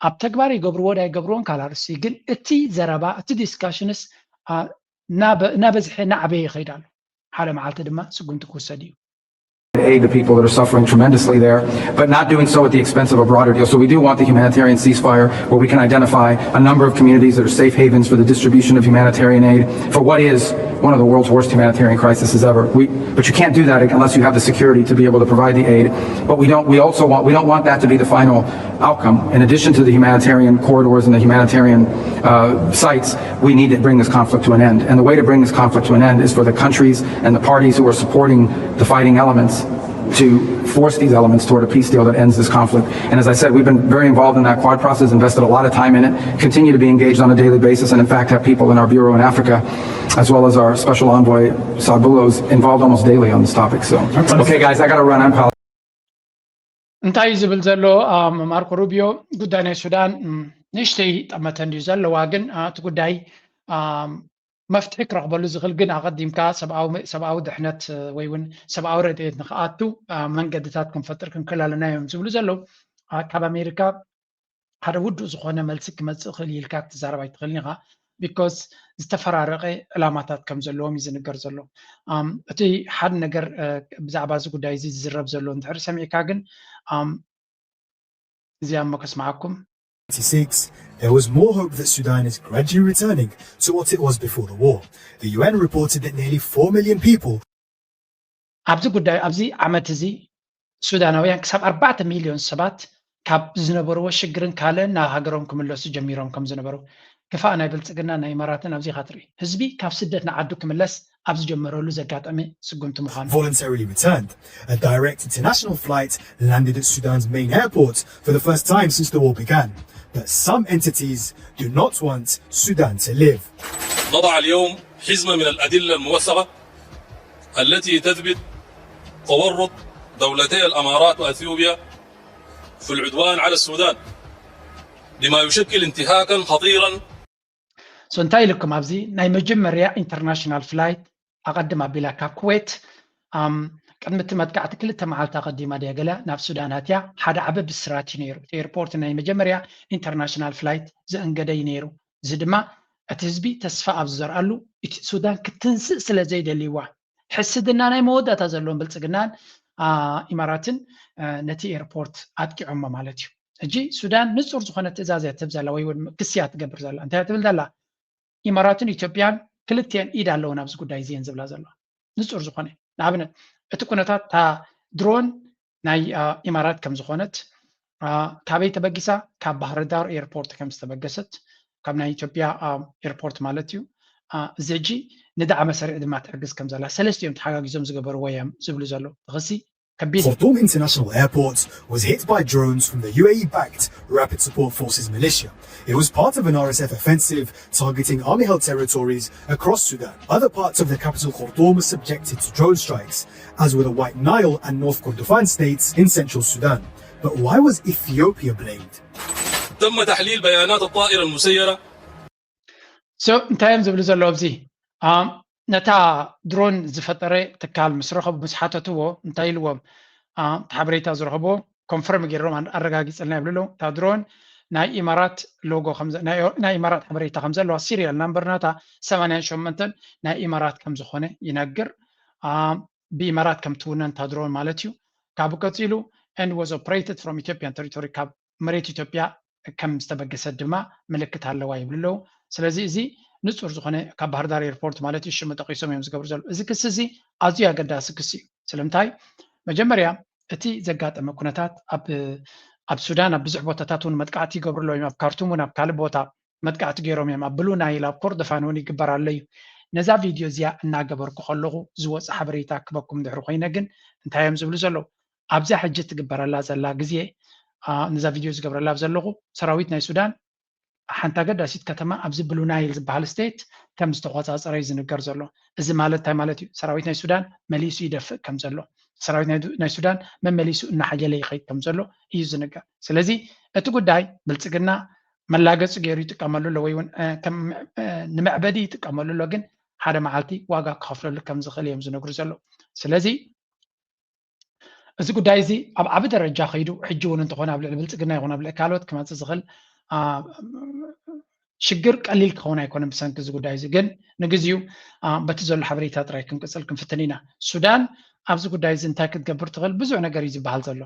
ኣብ ተግባር ይገብርዎ ዶ ኣይገብርዎን ካልእ ኣርእስቲ፣ ግን እቲ ዘረባ እቲ ዲስካሽንስ እናበዝሐ እናዓበየ ይኸይድ ኣሎ። ሓደ መዓልቲ ድማ ስጉምቲ ክውሰድ እዩ። aid the people that are suffering tremendously there, but not doing so at the expense of a broader deal. So we do want the humanitarian ceasefire where we can identify a number of communities that are safe havens for the distribution of humanitarian aid for what is one of the world's worst humanitarian crises ever. We, but you can't do that unless you have the security to be able to provide the aid. But we don't. We also want. We don't want that to be the final outcome. In addition to the humanitarian corridors and the humanitarian uh, sites, we need to bring this conflict to an end. And the way to bring this conflict to an end is for the countries and the parties who are supporting the fighting elements to force these elements toward a peace deal that ends this conflict. And as I said, we've been very involved in that Quad process, invested a lot of time in it, continue to be engaged on a daily basis, and in fact have people in our bureau in Africa, as well as our special envoy Sabulos, involved almost daily on this topic. So, okay, guys, I got to run. I'm እንታይ እዩ ዝብል ዘሎ ማርኮ ሩቢዮ? ጉዳይ ናይ ሱዳን ንእሽተይ ጠመተ እንድዩ ዘለዋ፣ ግን እቲ ጉዳይ መፍትሒ ክረኽበሉ ዝኽእል ግን ኣቐዲምካ ሰብኣዊ ድሕነት ወይ እውን ሰብኣዊ ረድኤት ንክኣቱ መንገድታት ክንፈጥር ክንክእል ኣለና እዮም ዝብሉ ዘለዉ። ካብ ኣሜሪካ ሓደ ውዱእ ዝኾነ መልሲ ክመፅእ ክእል ኢልካ ክትዛረብ ኣይትኽእልን ኢኻ። ቢኮዝ ዝተፈራረቀ ዕላማታት ከም ዘለዎም እዩ ዝንገር ዘሎ። እቲ ሓደ ነገር ብዛዕባ እዚ ጉዳይ እዚ ዝዝረብ ዘሎ እንድሕር ሰሚዕካ ግን እዚኣ እሞ ከስምዓኩም። There was more hope that Sudan is gradually returning to what it was before the war. The U N reported that nearly four million people ኣብዚ ጉዳይ ኣብዚ ዓመት እዚ ሱዳናውያን ክሳብ ኣርባዕተ ሚልዮን ሰባት ካብ ዝነበርዎ ሽግርን ካልእን ናብ ሃገሮም ክምለሱ ጀሚሮም ከም ዝነበሩ ክፋእ ናይ ብልፅግና ናይ ኢማራትን ኣብዚ ኢኻ ትርኢ። ህዝቢ ካብ ስደት ንዓዱ ክምለስ ኣብ ዝጀመረሉ ዘጋጠመ ስጉምቲ ምዃኑ። voluntarily returned. A direct international flight landed at Sudan's main airport for the first time since the war began. But some entities do not want Sudan to live. نضع اليوم حزمة من الأدلة الموثقة التي تثبت تورط دولتي الأمارات وأثيوبيا في العدوان على السودان، بما يشكل انتهاكا خطيرا. So እንታይ ኢልኩም ኣብዚ ናይ መጀመርያ ኢንተርናሽናል ፍላይት ኣቐድም ኣቢላ ካብ ኩዌት ቅድሚ እቲ መጥቃዕቲ ክልተ መዓልቲ ኣቐዲማ ድያ ገለ ናብ ሱዳን ኣትያ ሓደ ዓቢ ብስራት እዩ ነይሩ። እቲ ኤርፖርት ናይ መጀመርያ ኢንተርናሽናል ፍላይት ዘእንገደ እዩ ነይሩ። እዚ ድማ እቲ ህዝቢ ተስፋ ኣብ ዝዘርኣሉ እቲ ሱዳን ክትንስእ ስለ ዘይደልይዋ ሕስድና ናይ መወዳእታ ዘለዎም ብልፅግናን ኢማራትን ነቲ ኤርፖርት ኣጥቂዖሞ ማለት እዩ። ሕጂ ሱዳን ንፁር ዝኾነ ትእዛዝ እያ ትህብ ዘላ ወይ እውን ክስያ ትገብር ዘላ። እንታይ ትብል ዘላ? ኢማራትን ኢትዮጵያን ክልቲአን ኢድ ኣለወን ኣብዚ ጉዳይ እዚየን ዝብላ ዘለዋ ንፁር ዝኾነ። ንኣብነት እቲ ኩነታት እታ ድሮን ናይ ኢማራት ከም ዝኾነት፣ ካበይ ተበጊሳ? ካብ ባህርዳር ኤርፖርት ከም ዝተበገሰት፣ ካብ ናይ ኢትዮጵያ ኤርፖርት ማለት እዩ። እዚ ሕጂ ንዳዕመ ሰሪዕ ድማ ትሕግዝ ከም ዘላ ሰለስቲኦም ተሓጋጊዞም ዝገበርዎ እዮም ዝብሉ ዘለዉ። ክሲ ከቢድ እዩ። Khartoum International Airport was hit by drones from the U A E-backed Rapid Support Forces militia. It was part of an R S F offensive targeting army-held territories across Sudan. Other parts of the capital Khartoum were subjected to drone strikes, as were the White Nile and North Kordofan states in central Sudan. But why was Ethiopia blamed? تم تحليل بيانات الطائرة المسيرة. So እንታይ እዮም ዝብሉ ዘለዉ ኣብዚ? ነታ ድሮን ዝፈጠረ ትካል ምስ ረኸቡ ምስ ሓተትዎ እንታይ ኢልዎም? እቲ ሓበሬታ ዝረኸብዎ ኮንፈርም ገይሮም ኣረጋጊፅልና ይብሉ ኣለዉ። እታ ድሮን ናይ ኢማራት ሎጎ ናይ ኢማራት ሓበሬታ ከም ዘለዋ ሲሪያል ናምበር ናታ ሰማንያን ሸሞንተን ናይ ኢማራት ከም ዝኾነ ይነግር። ብኢማራት ከም ትውነን እታ ድሮን ማለት እዩ። ካብኡ ቀፂሉ and was operated from Ethiopian territory ካብ መሬት ኢትዮጵያ ከም ዝተበገሰት ድማ ምልክት ኣለዋ ይብሉ ኣለዉ። ስለዚ እዚ ንፁር ዝኾነ ካብ ባህርዳር ኤርፖርት ማለት እዩ ሽሙ ጠቂሶም እዮም ዝገብሩ ዘለዉ። እዚ ክሲ እዚ ኣዝዩ ኣገዳሲ ክሲ እዩ። ስለምንታይ? መጀመርያ እቲ ዘጋጠመ ኩነታት ኣብ ኣብ ሱዳን ኣብ ብዙሕ ቦታታት እውን መጥቃዕቲ ይገብሩ ኣለዉ እዮም። ኣብ ካርቱም እውን ኣብ ካልእ ቦታ መጥቃዕቲ ገይሮም እዮም። ኣብ ብሉ ናይል ኣብ ኮርዶፋን እውን ይግበር ኣሎ እዩ። ነዛ ቪድዮ እዚኣ እናገበርኩ ከለኹ ዝወፀ ሓበሬታ ክበኩም እንድሕር ኮይነ ግን እንታይ እዮም ዝብሉ ዘለዉ? ኣብዛ ሕጂ ትግበረላ ዘላ ግዜ ነዛ ቪድዮ ዝገብረላ ኣብ ዘለኹ ሰራዊት ናይ ሱዳን ሓንቲ ኣገዳሲት ከተማ ኣብዚ ብሉ ናይል ዝበሃል ስቴት ከም ዝተቆፃፀረ እዩ ዝንገር ዘሎ። እዚ ማለት እንታይ ማለት እዩ? ሰራዊት ናይ ሱዳን መሊሱ ይደፍእ ከም ዘሎ። ሰራዊት ናይ ዱ- ናይ ሱዳን መመሊሱ እናሓየለ ይኸይድ ከም ዘሎ እዩ ዝንገር። ስለዚ እቲ ጉዳይ ብልፅግና መላገፂ ገይሩ ይጥቀመሉ ኣሎ ወይ እውን እ፣ ከም እ፣ ንመዕበዲ ይጥቀመሉ ኣሎ፣ ግን ሓደ መዓልቲ ዋጋ ክኸፍለሉ ከም ዝኽእል እዮም ዝነግሩ ዘለዉ። ስለዚ እዚ ጉዳይ እዚ ኣብ ዓቢ ደረጃ ከይዱ ሕጂ እውን እንተኾነ ኣብ ልዕሊ ብልፅግና ይኹን ኣብ ልዕሊ ካልኦት ክመፅእ ዝኽእል አ፣ ሽግር ቀሊል ክኸውን ኣይኮነን። ብሰንኪ እዚ ጉዳይ እዚ ግን ንግዚኡ አ፣ በቲ ዘሎ ሓበሬታ ጥራይ ክንቅፅል ክንፍትን ኢና። ሱዳን ኣብዚ ጉዳይ እዚ እንታይ ክትገብር ትኽእል? ብዙሕ ነገር እዩ ዝበሃል ዘሎ።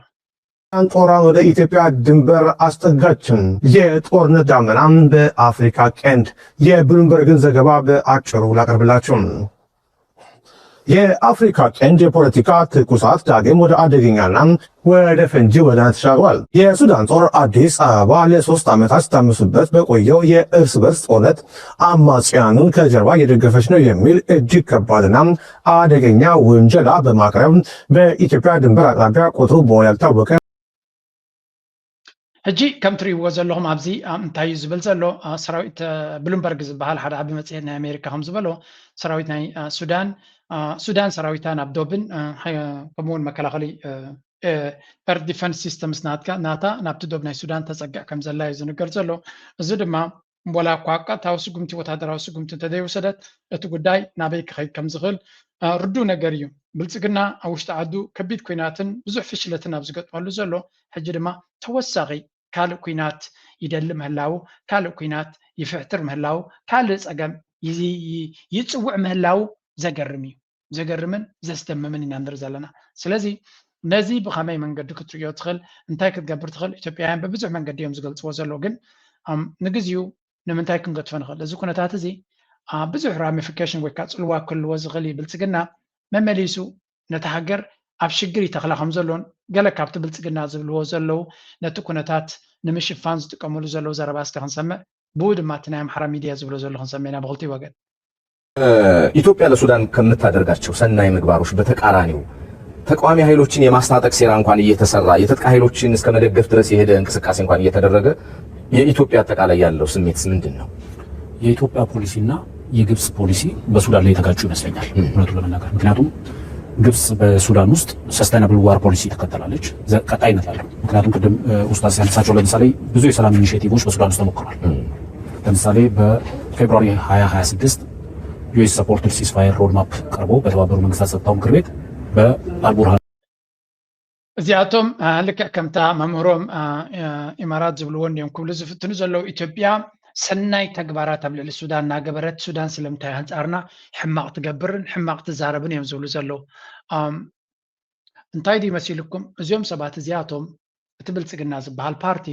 ሱዳን ጦሯን ወደ ኢትዮጵያ ድንበር አስጠጋችም። የጦርነት ዳመናም በአፍሪካ ቀንድ። የብሉምበርግን ዘገባ በአጭሩ ላቀርብላችሁ። የአፍሪካ ቀንድ የፖለቲካ ትኩሳት ዳግም ወደ አደገኛና ወደ ፈንጂ ወደ ተሻግሯል። የሱዳን ጦር አዲስ አበባ ለሶስት ዓመታት ሲታመሱበት በቆየው የእርስ በርስ ጦርነት አማጽያኑን ከጀርባ እየደገፈች ነው የሚል እጅግ ከባድና አደገኛ ውንጀላ በማቅረብ በኢትዮጵያ ድንበር አቅራቢያ ቁጥሩ በውል ያልታወቀ ሕጂ ከም ትርእይዎ ዘለኹም ኣብዚ አ፣ እንታይ እዩ ዝብል ዘሎ አ፣ ሰራዊት አ፣ ብሉምበርግ ዝበሃል ሓደ ዓቢ መጽሔት ናይ ኣሜሪካ ከም ዝበሎ ሰራዊት ናይ አ፣ ሱዳን አ፣ ሱዳን ሰራዊታ ናብ ዶብን አ፣ ሃይ- ከምኡውን መከላኸሊ ኤር ዲፈንስ ሲስተምስ ናታ ናብቲ ዶብ ናይ ሱዳን ተጸግዕ ከም ዘላ እዩ ዝንገር ዘሎ። እዚ ድማ ዋላ እኳ ቀጥታዊ ስጉምቲ ወታደራዊ ስጉምቲ እንተዘይወሰደት እቲ ጉዳይ ናበይ ክኸይድ ከም ዝኽእል ርዱእ ነገር እዩ። ብልፅግና ኣብ ውሽጢ ዓዱ ከቢድ ኲናትን ብዙሕ ፍሽለትን ኣብ ዝገጥመሉ ዘሎ ሕጂ ድማ ተወሳኺ ካልእ ኲናት ይደሊ ምህላዉ፣ ካልእ ኲናት ይፍሕትር ምህላዉ፣ ካልእ ፀገም ይፅውዕ ምህላዉ ዘገርም እዩ። ዘገርምን ዘስደምምን ኢና ንርኢ ዘለና። ስለዚ ነዚ ብኸመይ መንገዲ ክትርእዮ ትኽእል፣ እንታይ ክትገብር ትኽእል፣ ኢትዮጵያውያን ብብዙሕ መንገዲ እዮም ዝገልፅዎ ዘለዉ። ግን ንግዚኡ ንምንታይ ክንገድፎ ንኽእል? እዚ ኩነታት እዚ ብዙሕ ራሚፊኬሽን ወይ ከዓ ፅልዋ ክህልዎ ዝኽእል እዩ። ብልፅግና መመሊሱ ነቲ ሃገር ኣብ ሽግር ይተኽላ ከም ዘሎን ገለ ካብቲ ብልፅግና ዝብልዎ ዘለዉ ነቲ ኩነታት ንምሽፋን ዝጥቀምሉ ዘለዉ ዘረባ እስከ ክንሰምዕ፣ ብኡ ድማ እቲ ናይ ኣምሓራ ሚድያ ዝብሎ ዘሎ ክንሰምዕ ኢና ብኽልቲኡ ወገን። ኢትዮጵያ ለሱዳን ከምታደርጋቸው ሰናይ ምግባሮች በተቃራኒው ተቃዋሚ ኃይሎችን የማስታጠቅ ሴራ እንኳን እየተሰራ የትጥቅ ኃይሎችን እስከ መደገፍ ድረስ የሄደ እንቅስቃሴ እንኳን እየተደረገ የኢትዮጵያ አጠቃላይ ያለው ስሜትስ ምንድን ነው? የኢትዮጵያ ፖሊሲና የግብጽ ፖሊሲ በሱዳን ላይ የተጋጩ ይመስለኛል እውነቱን ለመናገር። ምክንያቱም ግብጽ በሱዳን ውስጥ sustainable war policy ትከተላለች፣ ቀጣይነት አለው። ምክንያቱም ቅድም ኡስታዝ ሲያነሳቸው ለምሳሌ ብዙ የሰላም ኢኒሼቲቮች በሱዳን ውስጥ ተሞክሯል። ለምሳሌ በ February ሃያ ሃያ ስድስት US supported ceasefire roadmap ቀርቦ በተባበሩ መንግስታት ጸጥታው ምክር ቤት በአልቡርሃን እዚኣቶም ልክዕ ከምታ መምህሮም ኢማራት ዝብልዎ እንዲዮም ክብሉ ዝፍትኑ ዘለዉ። ኢትዮጵያ ሰናይ ተግባራት ኣብ ልዕሊ ሱዳን እናገበረት ሱዳን ስለምንታይ ኣንጻርና ሕማቕ ትገብርን ሕማቕ ትዛረብን እዮም ዝብሉ ዘለዉ። እንታይ ድዩ መሲልኩም? እዚኦም ሰባት እዚኣቶም እቲ ብልፅግና ዝበሃል ፓርቲ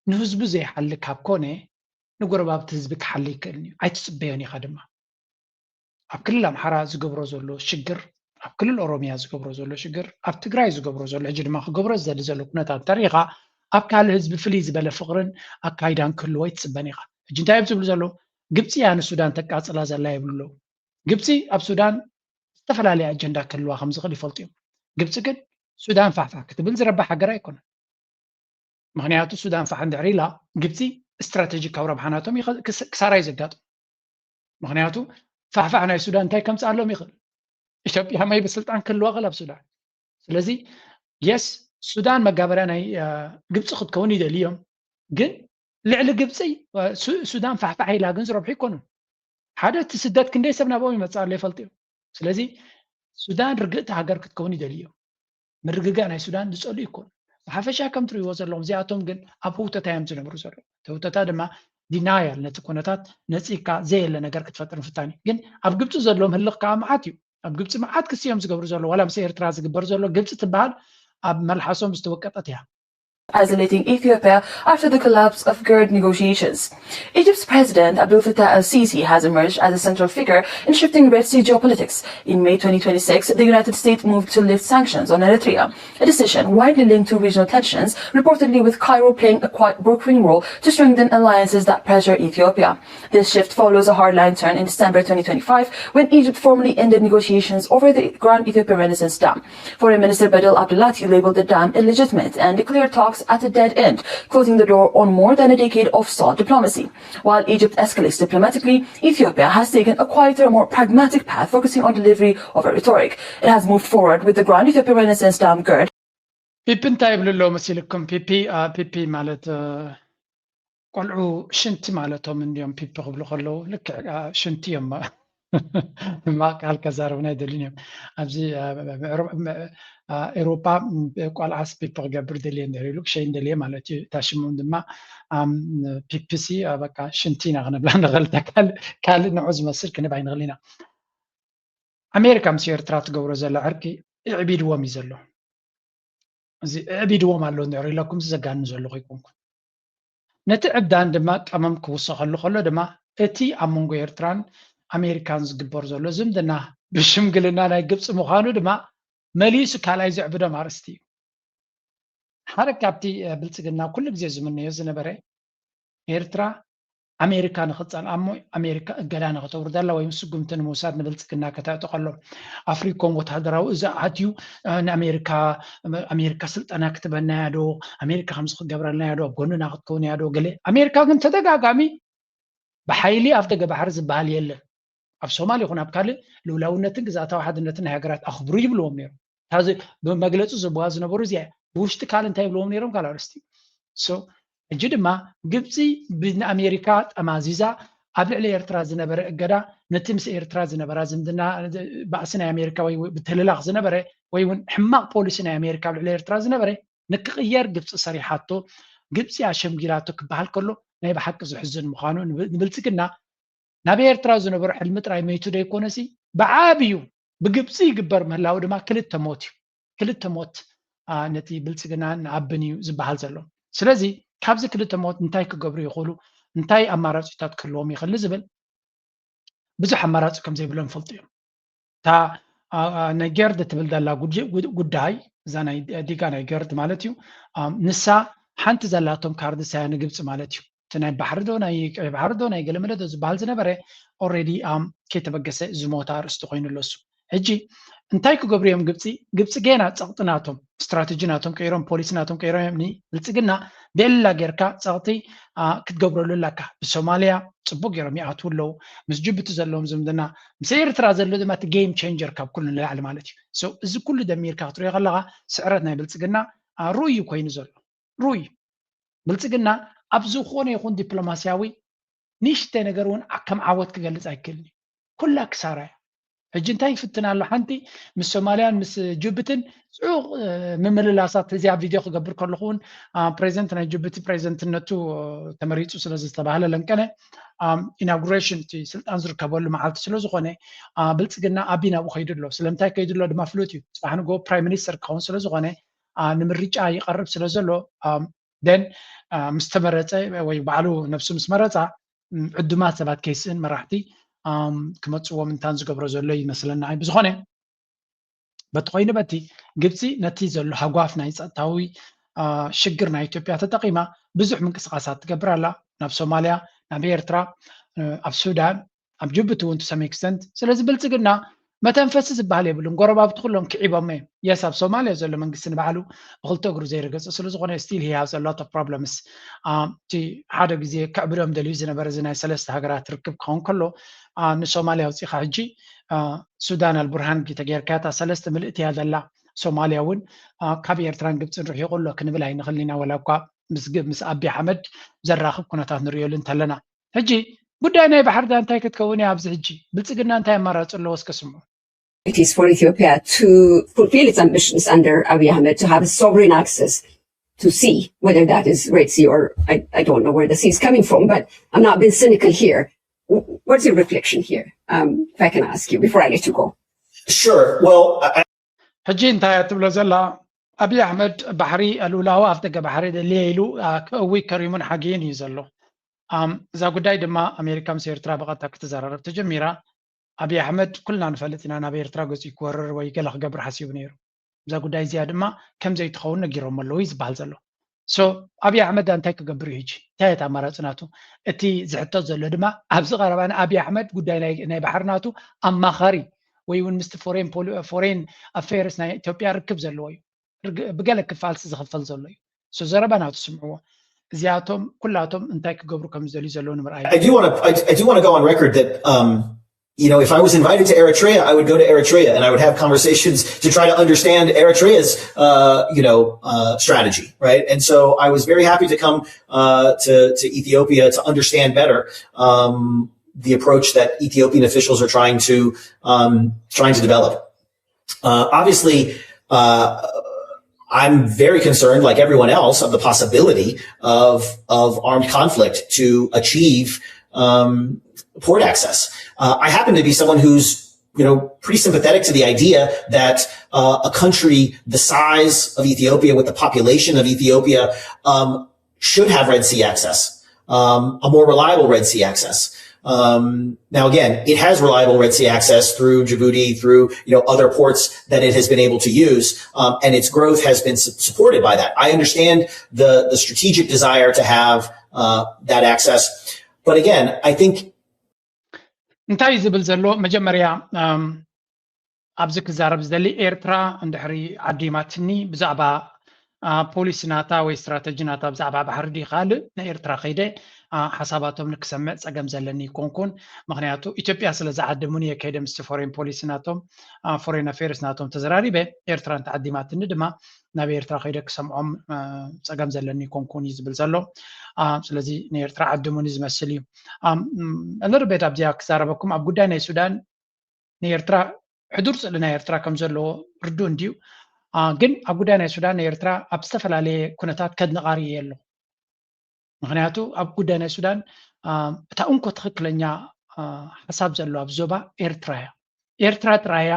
ንህዝቡ ዘይሓሊ ካብ ኮነ ንጎረባብቲ ህዝቢ ክሓሊ ይክእልን እዩ። ኣይትፅበዮን ኢኻ ድማ። ኣብ ክልል ኣምሓራ ዝገብሮ ዘሎ ሽግር፣ ኣብ ክልል ኦሮሚያ ዝገብሮ ዘሎ ሽግር፣ ኣብ ትግራይ ዝገብሮ ዘሎ ሕጂ ድማ ክገብሮ ዝደሊ ዘሎ ኩነታት እንተሪኢኻ ኣብ ካልእ ህዝቢ ፍልይ ዝበለ ፍቕርን ኣካይዳን ክህልዎ ኣይትፅበን ኢኻ። ሕጂ እንታይ እዮም ዝብሉ ዘለዉ? ግብፂ እያ ንሱዳን ተቃፅላ ዘላ ይብሉ ኣለዉ። ግብፂ ኣብ ሱዳን ዝተፈላለየ ኣጀንዳ ክህልዋ ከም ዝኽእል ይፈልጡ እዮም። ግብፂ ግን ሱዳን ፋሕፋሕ ክትብል ዝረብሕ ሃገር ኣይኮነን። ምኽንያቱ ሱዳን ፋሕ እንድሕር ኢላ ግብፂ ስትራቴጂካዊ ረብሓ ናቶም ክሳራ እዩ ዘጋጥም። ምኽንያቱ ፋሕፋሕ ናይ ሱዳን እንታይ ከምፅኣሎም ይኽእል? ኢትዮጵያ መይ ብስልጣን ክህልዋ ክእል ኣብ ሱዳን። ስለዚ የስ ሱዳን መጋበርያ ናይ ግብፂ ክትከውን ይደሊ እዮም፣ ግን ልዕሊ ግብፂ ሱዳን ፋሕፋሕ ኢላ ግን ዝረብሑ ይኮኑን። ሓደ እቲ ስደት ክንደይ ሰብ ናብኦም ይመፅእ ኣሎ ይፈልጡ እዮም። ስለዚ ሱዳን ርግእቲ ሃገር ክትከውን ይደሊ እዮም። ምርግጋእ ናይ ሱዳን ዝፀልኡ ይኮኑ። ብሓፈሻ ከም ትሪእዎ ዘለኹም እዚኣቶም ግን ኣብ ህውተታ እዮም ዝነብሩ ዘለዉ። እቲ ህውተታ ድማ ዲናያል ነቲ ኩነታት ነፂግካ ዘየለ ነገር ክትፈጥር ምፍታን እዩ። ግን ኣብ ግብፂ ዘለዎም ህልኽ ከዓ መዓት እዩ። ኣብ ግብፂ መዓት ክሲ እዮም ዝገብሩ ዘለዉ። ዋላ ምስ ኤርትራ ዝግበር ዘሎ ግብፂ ትበሃል ኣብ መልሓሶም ዝተወቀጠት እያ። Isolating Ethiopia after the collapse of GERD negotiations. Egypt's President Abdel Fattah el-Sisi has emerged as a central figure in shifting Red Sea geopolitics. In May twenty twenty-six, the United States moved to lift sanctions on Eritrea, a decision widely linked to regional tensions, reportedly with Cairo playing a quiet brokering role to strengthen alliances that pressure Ethiopia. This shift follows a hardline turn in December twenty twenty-five when Egypt formally ended negotiations over the Grand Ethiopian Renaissance Dam. Foreign Minister Badel Abdulati labeled the dam illegitimate and declared talks at a dead end, closing the door on more than a decade of stalled diplomacy. While Egypt escalates diplomatically, Ethiopia has taken a quieter, more pragmatic path, focusing on delivery over rhetoric. It has moved forward with the Grand Ethiopian Renaissance Dam, GERD, ፒፒ እንታይ ይብሉ ኣለዉ መሲልኩም? ፒፒ አ፣ ፒፒ ማለት አ፣ ቆልዑ ሽንቲ ማለቶም እንዲዮም። ፒፒ ክብሉ ከለዉ ልክዕ አ፣ ሽንቲ እዮም። ሕማቕ ቃል ከዛርቡና ኣይደልዩን እዮም። ኣብዚ አ፣ ምዕራብ ም- አ፣ ኤውሮጳ ም- ቆልዓስ ፒፒ ክገብር ደልየ እንድሕር ኢሉ ክሸይን ደልየ ማለት እዩ። እታ ሽሞም ድማ ኣም፣ ፒፒሲ አ፣ በቃ ሽንቲ ኢና ክነብላ ንኽእል። እታ ካልእ ካልእ ንዑ ዝመስል ክንብ ኣይንኽእል ኢና። ኣሜሪካ ምስ ኤርትራ ትገብሮ ዘላ ዕርቂ ኣዕቢድዎም እዩ ዘሎ። እዚ ኣዕቢድዎም ኣሎ እንድሕር ኢለኩም ዘጋንን ዘለኹ ኣይኮንኩን። ነቲ ዕብዳን ድማ ቀመም ክውሰኸሉ ከሎ ድማ እቲ ኣብ መንጎ ኤርትራን ኣሜሪካን ዝግበር ዘሎ ዝምድና ብሽምግልና ናይ ግብፂ ምዃኑ ድማ መሊሱ ካልኣይ ዘዕብዶም ኣርእስቲ እዩ። ሓደ ካብቲ እ፣ ብልፅግና ኩሉ ግዜ ዝምነዮ ዝነበረ ኤርትራ ኣሜሪካ ንኽፀልኣ እሞ ኣሜሪካ እገዳ ንኽተውርደላ ወይ ስጉምቲ ንምውሳድ ንብልፅግና ከተዕጥቐሎም። ኣፍሪኮም ወታደራዊ እዚ ኣትዩ እ፣ ንኣሜሪካ ኣሜሪካ ስልጠና ክትበናያ ዶ ኣሜሪካ ከምዚ ክገብረልና ዶ ኣብ ጎንና ክትከውን እያ ዶ ገለ። ኣሜሪካ ግን ተደጋጋሚ ብሓይሊ ኣብ ደገ ባሕሪ ዝበሃል የለን። ኣብ ሶማል ይኹን ኣብ ካልእ ልኡላውነትን ግዝኣታዊ ሓድነትን ናይ ሃገራት ኣኽብሩ ይብልዎም ነይሮም። እታ ዚ- ብመግለፂ ዝብዋ ዝነበሩ እዚኣ እያ። ብውሽጢ ካልእ እንታይ ይብልዎም ነይሮም ካልእ ኣርእስቲ እዩ። So ሕጂ ድማ ግብፂ ብ- ንኣሜሪካ ጠማዚዛ ኣብ ልዕሊ ኤርትራ ዝነበረ እገዳ ነቲ ምስ ኤርትራ ዝነበራ ዝምድና ባእሲ ናይ ኣሜሪካ ወይ ወይ ብትልላኽ ዝነበረ ወይ እውን ሕማቕ ፖሊሲ ናይ ኣሜሪካ ኣብ ልዕሊ ኤርትራ ዝነበረ ንክቕየር ግብፂ ሰሪሓቶ ግብፂ ኣሸምጊላቶ ክበሃል ከሎ ናይ ብሓቂ ዝሕዝን ምዃኑ ንብ- ንብልፅግና ናብ ኤርትራ ዝነበሮ ሕልሚ ጥራይ መይቱ ዶ ይኮነሲ ብዓብዩ ብግብፂ ይግበር ምህላው ድማ ክልተ ሞት እዩ። ክልተ ሞት አ፣ ነቲ ብልፅግና ንኣብን እዩ ዝበሃል ዘሎ። ስለዚ ካብዚ ክልተ ሞት እንታይ ክገብሩ ይኽእሉ፣ እንታይ ኣማራፂታት ክህልዎም ይኽእል ዝብል ብዙሕ ኣማራፂ ከም ዘይብሎም ይፈልጡ እዮም። እታ አ፣ አ፣ ናይ ገርድ ትብል ዘላ ጉድ- ጉድ- ጉዳይ እዛ ናይ ዲጋ ናይ ገርድ ማለት እዩ። አ፣ ንሳ ሓንቲ ዘላቶም ካርድ ሳያ ንግብፂ ማለት እዩ። እቲ ናይ ባሕሪ ዶ ናይ ቀይ ባሕሪ ዶ ናይ ገለመለ ዶ ዝበሃል ዝነበረ ኦልሬዲ ከይተበገሰ ዝሞተ ኣርእስቲ ኮይኑ ኣሎ እሱ። ሕጂ እንታይ ክገብሩ እዮም ግብፂ? ግብፂ ገና ፀቕጢ ናቶም ስትራተጂ ናቶም ቀይሮም ፖሊሲ ናቶም ቀይሮም እዮም ንብልፅግና ቤላ ጌርካ ፀቕጢ አ፣ ክትገብረሉ ኣለካ። ብሶማልያ ፅቡቅ ገይሮም ይኣትዉ ኣለዉ። ምስ ጅቡቲ ዘለዎም ዝምድና ምስ ኤርትራ ዘሎ ድማ እቲ ጌም ቼንጀር ካብ ኩሉ ንላዕሊ ማለት እዩ። So እዚ ኩሉ ደሚርካ ክትሪኦ ከለካ ስዕረት ናይ ብልፅግና አ፣ ርኡይ እዩ ኮይኑ ዘሎ ርኡይ። ብልፅግና ኣብ ዝኾነ ይኹን ዲፕሎማስያዊ ንእሽተይ ነገር እውን ዓ- ከም ዓወት ክገልፅ ኣይክእልን እዩ። ኩላ ክሳራ እያ። ሕጂ እንታይ ይፍትን ኣሎ? ሓንቲ ምስ ሶማልያን ምስ ጅቡትን ፅዑቕ እ፣ ምምልላሳት እዚኣ ቪድዮ ክገብር ከለኹ እውን አ፣ ፕሬዚደንት ናይ ጅቡቲ ፕሬዚደንትነቱ እ፣ ተመሪፁ ስለ ዝተባህለ ለንቀነ ኢናጉሬሽን እቲ ስልጣን ዝርከበሉ መዓልቲ ስለ ዝኾነ አ፣ ብልፅግና ኣቢ ናብኡ ከይዱ ኣሎ። ስለምንታይ ከይዱ ኣሎ ድማ ፍሉጥ እዩ። ፅባሕ ንግሆ ፕራይም ሚኒስተር ክኸውን ስለ ዝኾነ አ፣ ንምርጫ ይቐርብ ስለ ዘሎ አ፣ ደን ምስ ተመረፀ ወይ ባዕሉ ነብሱ ምስ መረፃ ም፣ ዕዱማት ሰባት ከይስእን መራሕቲ ኣም፣ ክመፅዎም እንታን ዝገብሮ ዘሎ ይመስለና። ኣይ ብዝኾነ በቲ ኮይኑ በቲ ግብፂ ነቲ ዘሎ ሃጓፍ ናይ ፀጥታዊ አ፣ ሽግር ናይ ኢትዮጵያ ተጠቂማ ብዙሕ ምንቅስቃሳት ትገብር ኣላ። ናብ ሶማልያ፣ ናብ ኤርትራ፣ እ፣ ኣብ ሱዳን፣ ኣብ ጅቡቲ እውን to some extent። ስለዚ ብልፅግና መተንፈሲ ዝበሃል የብሉን። ጎረባብቲ ኩሎም ክዒቦሞ እዮም። የስ ኣብ ሶማልያ ዘሎ መንግስቲ ንባዕሉ ብክልተ እግሩ ዘይረገፀ ስለዝኾነ still he has a lot of problems። እቲ ሓደ ግዜ ከዕብዶም ደልዩ ዝነበረ እዚ ናይ ሰለስተ ሃገራት ርክብ ክኸውን ከሎ አ፣ ንሶማልያ ኣውፂኻ ሕጂ አ፣ ሱዳን ኣልቡርሃን ተጌርካ እታ ሰለስተ ምልእቲ እያ ዘላ። ሶማልያ እውን አ፣ ካብ ኤርትራን ግብፅን ርሒቑ ኣሎ ክንብል ኣይንኽእልን ኢና፣ ወላ እኳ ምስ ግ- ምስ ኣቢ ኣሕመድ ዘራኽብ ኩነታት ንርእየሉ እንተለና። ሕጂ ጉዳይ ናይ ባሕር ዳር እንታይ ክትከውን እያ ኣብዚ ሕጂ? ብልፅግና እንታይ ኣማራፂ ኣለዎ? እስከ ስምዑ። It is for Ethiopia to fulfill its ambitions under Abiy Ahmed to have a sovereign access to sea, whether that is Red Sea or I, I don't know where the sea is coming from, but I'm not being cynical here. W- What's your reflection here, um, if I can ask you before I let you go? Sure. Well, I, ሕጂ እንታይ እያ ትብሎ ዘላ? ኣብይ ኣሕመድ ባሕሪ ልኡላዊ ኣፍ ደገ ባሕሪ ደልየ ኢሉ አ፣ ከእዊ ከሪሙን ሓጊኡን እዩ ዘሎ። ኣም፣ እዛ ጉዳይ ድማ ኣሜሪካ ምስ ኤርትራ ብቐጥታ ክትዘራረብ ተጀሚራ። ኣብይ ኣሕመድ ኩልና ንፈልጥ ኢና ናብ ኤርትራ ገፂኡ ክወርር ወይ ገለ ክገብር ሓሲቡ ነይሩ። እዛ ጉዳይ እዚኣ ድማ ከም ዘይትኸውን ነጊሮም ኣለዉ እዩ ዝበሃል ዘሎ። So ኣብይ ኣሕመድ እንታይ ክገብር እዩ ሕጂ? እንታይ እቲ ኣማራፂ ናቱ? እቲ ዝሕተት ዘሎ ድማ ኣብዚ ቀረባ ንኣብይ ኣሕመድ ጉዳይ ናይ ናይ ባሕሪ ናቱ ኣማኻሪ ወይ እውን ምስቲ ፎሬን ፖሊ- ፎሬን ኣፌርስ ናይ ኢትዮጵያ ርክብ ዘለዎ እዩ። ርግ- ብገለ ክፋልሲ ዝኽፈል ዘሎ እዩ። So ዘረባና ትስምዕዎ። እዚኣቶም ኩላቶም እንታይ ክገብሩ ከም ዝደልዩ ዘለዉ ንምርኣይ። I do want to I, I do want to go on record that um, you know, if I was invited to Eritrea, I would go to Eritrea and I would have conversations to try to understand Eritrea's, uh, you know, uh, strategy, right? And so I was very happy to come uh, to, to Ethiopia to understand better um, the approach that Ethiopian officials are trying to um, trying to develop. Uh, obviously, uh, I'm very concerned, like everyone else, of the possibility of of armed conflict to achieve um, port access. Uh, I happen to be someone who's you know pretty sympathetic to the idea that uh, a country the size of Ethiopia, with the population of Ethiopia, um, should have Red Sea access, um, a more reliable Red Sea access. Um, now, again, it has reliable Red Sea access through Djibouti, through you know other ports that it has been able to use, um, and its growth has been su- supported by that. I understand the the strategic desire to have uh, that access, but again, I think እንታይ እዩ ዝብል ዘሎ? መጀመርያ ኣብዚ ክዛረብ ዝደሊ፣ ኤርትራ እንድሕሪ ዓዲማትኒ ብዛዕባ ፖሊሲ ናታ ወይ ስትራተጂ ናታ ብዛዕባ ባሕሪ ድዩ ካልእ፣ ንኤርትራ ከይደ ሓሳባቶም ንክሰምዕ ፀገም ዘለኒ ይኮንኩን። ምክንያቱ ኢትዮጵያ ስለ ዝዓደሙኒ እየ ከይደ ምስቲ ፎሬን ፖሊሲ ናቶም፣ ፎሬን ኣፌርስ ናቶም ተዘራሪበ። ኤርትራ እንተዓዲማትኒ ድማ ናብ ኤርትራ ከይደ ክሰምዖም ፀገም ዘለኒ ይኮንኩን እዩ ዝብል ዘሎ። ስለዚ ንኤርትራ ዓድሙኒ ዝመስል እዩ። ልርቤት ኣብዚኣ ክዛረበኩም ኣብ ጉዳይ ናይ ሱዳን ንኤርትራ ሕዱር ስእሊ ናይ ኤርትራ ከም ዘለዎ ርዱእ እንድዩ። ግን ኣብ ጉዳይ ናይ ሱዳን ንኤርትራ ኣብ ዝተፈላለየ ኩነታት ከድንቓሪ እየ ኣለኹ። ምክንያቱ ኣብ ጉዳይ ናይ ሱዳን እታ እንኮ ትኽክለኛ ሓሳብ ዘለዋ ኣብ ዞባ ኤርትራ እያ። ኤርትራ ጥራይ እያ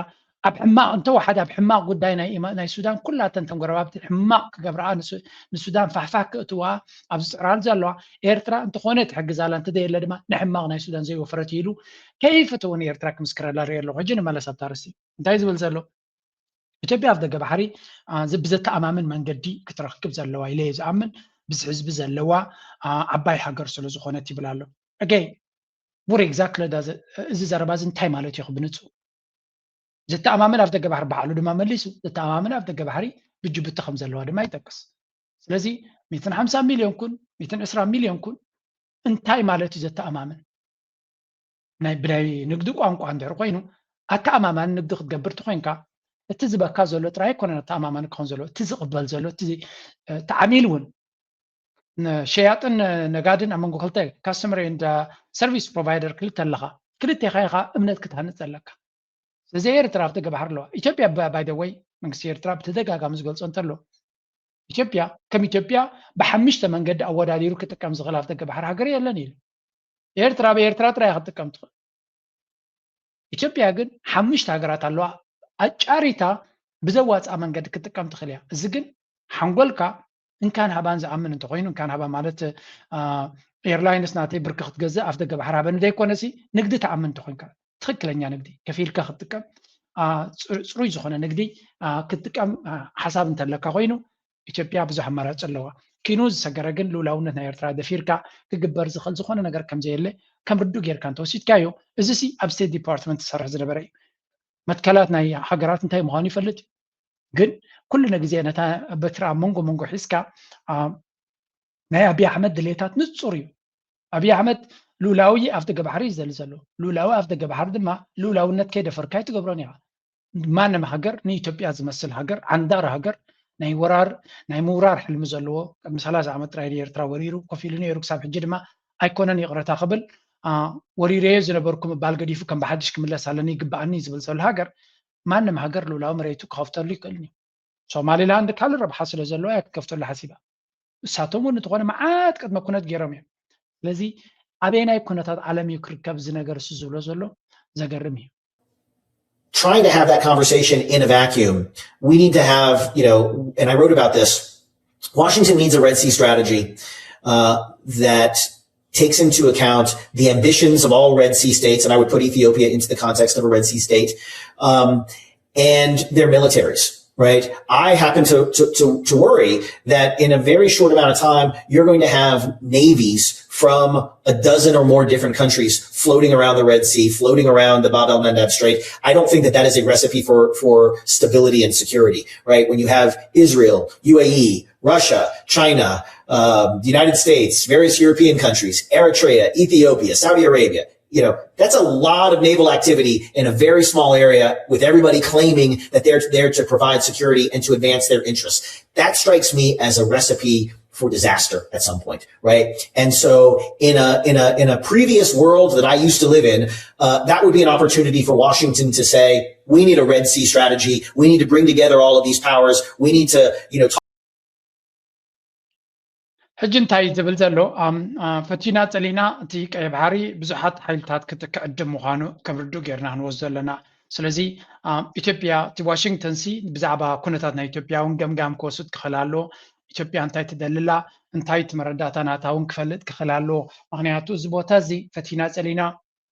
ኣብ ሕማቕ እንተወሓደ ኣብ ሕማቕ ጉዳይ ናይ ኢማ- ናይ ሱዳን ኩላተን ተን ጎረባብቲ ሕማቕ ክገብረኣ ንሱ- ንሱዳን ፋሕፋሕ ክእትዋ ኣብ ዝፅዕራሉ ዘለዋ ኤርትራ እንተኾነ ትሕግዛላ እንተዘየለ ድማ ንሕማቕ ናይ ሱዳን ዘይወፈረት ኢሉ ከይፍትው ንኤርትራ ክምስክረላ ርኢ ኣለኹ። ሕጂ ንመለስ ኣብታ ርእሲ እንታይ ዝብል ዘሎ ኢትዮጵያ ኣብ ደገ ባሕሪ ብዘተኣማምን መንገዲ ክትረክብ ዘለዋ ኢለ ዝኣምን ብዚ ህዝቢ ዘለዋ ዓባይ ሃገር ስለ ዝኾነት ይብል ኣሎ። ኣገይ ቡር ኤግዛክትሊ እዚ ዘረባ እዚ እንታይ ማለት እዩ ብንፁ ዘተኣማምን ኣብ ደገ ባሕሪ በዓሉ ድማ መሊሱ ዘተኣማምን ኣብ ደገ ባሕሪ ብጅቡቲ ከም ዘለዋ ድማ ይጠቅስ። ስለዚ ሚትን ሓምሳ ሚልዮን ኩን ሚትን ዕስራ ሚልዮን ኩን እንታይ ማለት እዩ ዘተኣማምን ናይ ብናይ ንግዲ ቋንቋ እንድሕር ኮይኑ ኣተኣማማኒ ንግዲ ክትገብር ትኮይንካ እቲ ዝበካ ዘሎ ጥራይ ኣይኮነን ኣተኣማማኒ ክኾን ዘሎ እቲ ዝቕበል ዘሎ እቲ ተዓሚል እውን ሸያጥን ነጋድን ኣብ መንጎ ክልተ customer and service provider ክልተ ኣለካ ክልቴኻ ኢኻ እምነት ክትሃንፅ ዘለካ። ስለዚ ኤርትራ ኣብቲ ገባሕር ኣለዋ ኢትዮጵያ by the way መንግስቲ ኤርትራ ብተደጋጋሚ ዝገልፆ እንተሎ ኢትዮጵያ ከም ኢትዮጵያ ብሓምሽተ መንገዲ ኣወዳዲሩ ክጥቀም ዝኽእል ኣብቲ ገባሕር ሃገር የለን ኢሉ። ኤርትራ ብኤርትራ ጥራይ ክትጥቀም ትኽእል። ኢትዮጵያ ግን ሓሙሽተ ሃገራት ኣለዋ ኣጫሪታ ብዘዋፅኣ መንገዲ ክትጥቀም ትኽእል እያ። እዚ ግን ሓንጎልካ እንካን ሃባን ዝኣምን እንተኮይኑ እንካን ሃባ ማለት ኤርላይንስ ናተይ ብርኪ ክትገዝእ ኣብ ደገ ባሕሪ ሃበኒ ዘይኮነሲ ንግዲ ትኣምን እንተኮይንካ ትኽክለኛ ንግዲ ከፊልካ ክትጥቀም ፅሩይ ዝኾነ ንግዲ ክትጥቀም ሓሳብ እንተለካ ኮይኑ ኢትዮጵያ ብዙሕ ኣማራፂ ኣለዋ። ኪኑ ዝሰገረ ግን ልኡላውነት ናይ ኤርትራ ደፊርካ ክግበር ዝኽእል ዝኾነ ነገር ከምዘየለ ከም ርዱእ ጌርካ እንተወሲድካዮ እዚ ሲ ኣብ ስቴት ዲፓርትመንት ዝሰርሕ ዝነበረ እዩ። መትከላት ናይ ሃገራት እንታይ ምዃኑ ይፈልጥ እዩ። ግን ኩሉ ነግዜ ነታ በትሪ ኣብ መንጎ መንጎ ሒዝካ ናይ ኣብይ ኣሕመድ ድሌታት ንፁር እዩ። ኣብይ ኣሕመድ ልኡላዊ ኣብ ደገ ባሕሪ እዩ ዝደሊ ዘሎ። ልኡላዊ ኣብ ደገ ባሕሪ ድማ ልኡላውነት ከይደፈርካ ኣይትገብሮን ኢኻ። ማንም ሃገር ንኢትዮጵያ ዝመስል ሃገር ዓንዳር ሃገር ናይ ወራር ናይ ምውራር ሕልሚ ዘለዎ ቅድሚ ሰላሳ ዓመት ጥራይ ኤርትራ ወሪሩ ኮፍ ኢሉ ነይሩ ክሳብ ሕጂ ድማ ኣይኮነን ይቕረታ ክብል ወሪረዮ ዝነበርኩ ምባል ገዲፉ ከም ብሓድሽ ክምለስ ኣለኒ ይግበኣኒ ዝብል ዘሎ ሃገር ማንም ሃገር ልኡላዊ መሬቱ ክኸፍተሉ ይክእልን እዩ። ሶማሊላንድ ካልእ ረብሓ ስለ ዘለዎ እያ ክትከፍተሉ ሓሲባ። እሳቶም እውን እንተኾነ መዓት ቅድመ ኩነት ገይሮም እዮም። ስለዚ ኣበየናይ ኩነታት ዓለም እዩ ክርከብ እዚ ነገር እሱ ዝብሎ ዘሎ ዘገርም እዩ። Trying to have that conversation in a vacuum, we need to have, you know, and I wrote about this, Washington needs a Red Sea strategy uh, that takes into account the ambitions of all Red Sea states, and I would put Ethiopia into the context of a Red Sea state, um, and their militaries. Right. I happen to, to, to, to worry that in a very short amount of time, you're going to have navies from a dozen or more different countries floating around the Red Sea, floating around the Bab el Mandab Strait. I don't think that that is a recipe for, for stability and security, right? When you have Israel, U A E, Russia, China, um, the United States, various European countries, Eritrea, Ethiopia, Saudi Arabia. You know, that's a lot of naval activity in a very small area with everybody claiming that they're there to provide security and to advance their interests. That strikes me as a recipe for disaster at some point, right? And so in a in a in a previous world that I used to live in, uh, that would be an opportunity for Washington to say, we need a Red Sea strategy. We need to bring together all of these powers. We need to, you know, talk ሕጂ እንታይ ዝብል ዘሎ? ፈቲና ጸሊና እቲ ቀይ ባሕሪ ብዙሓት ሓይልታት ክዕድም ምዃኑ ከም ርዱእ ጌርና ክንወስዶ ኣለና። ስለዚ ኢትዮጵያ እቲ ዋሽንግተን ሲ ብዛዕባ ኩነታት ናይ ኢትዮጵያ እውን ገምጋም ክወስድ ክኽእል ኣለዎ። ኢትዮጵያ እንታይ ትደልላ እንታይ እቲ መረዳእታ ናታ እውን ክፈልጥ ክኽእል ኣለዎ። ምክንያቱ እዚ ቦታ እዚ ፈቲና ጸሊና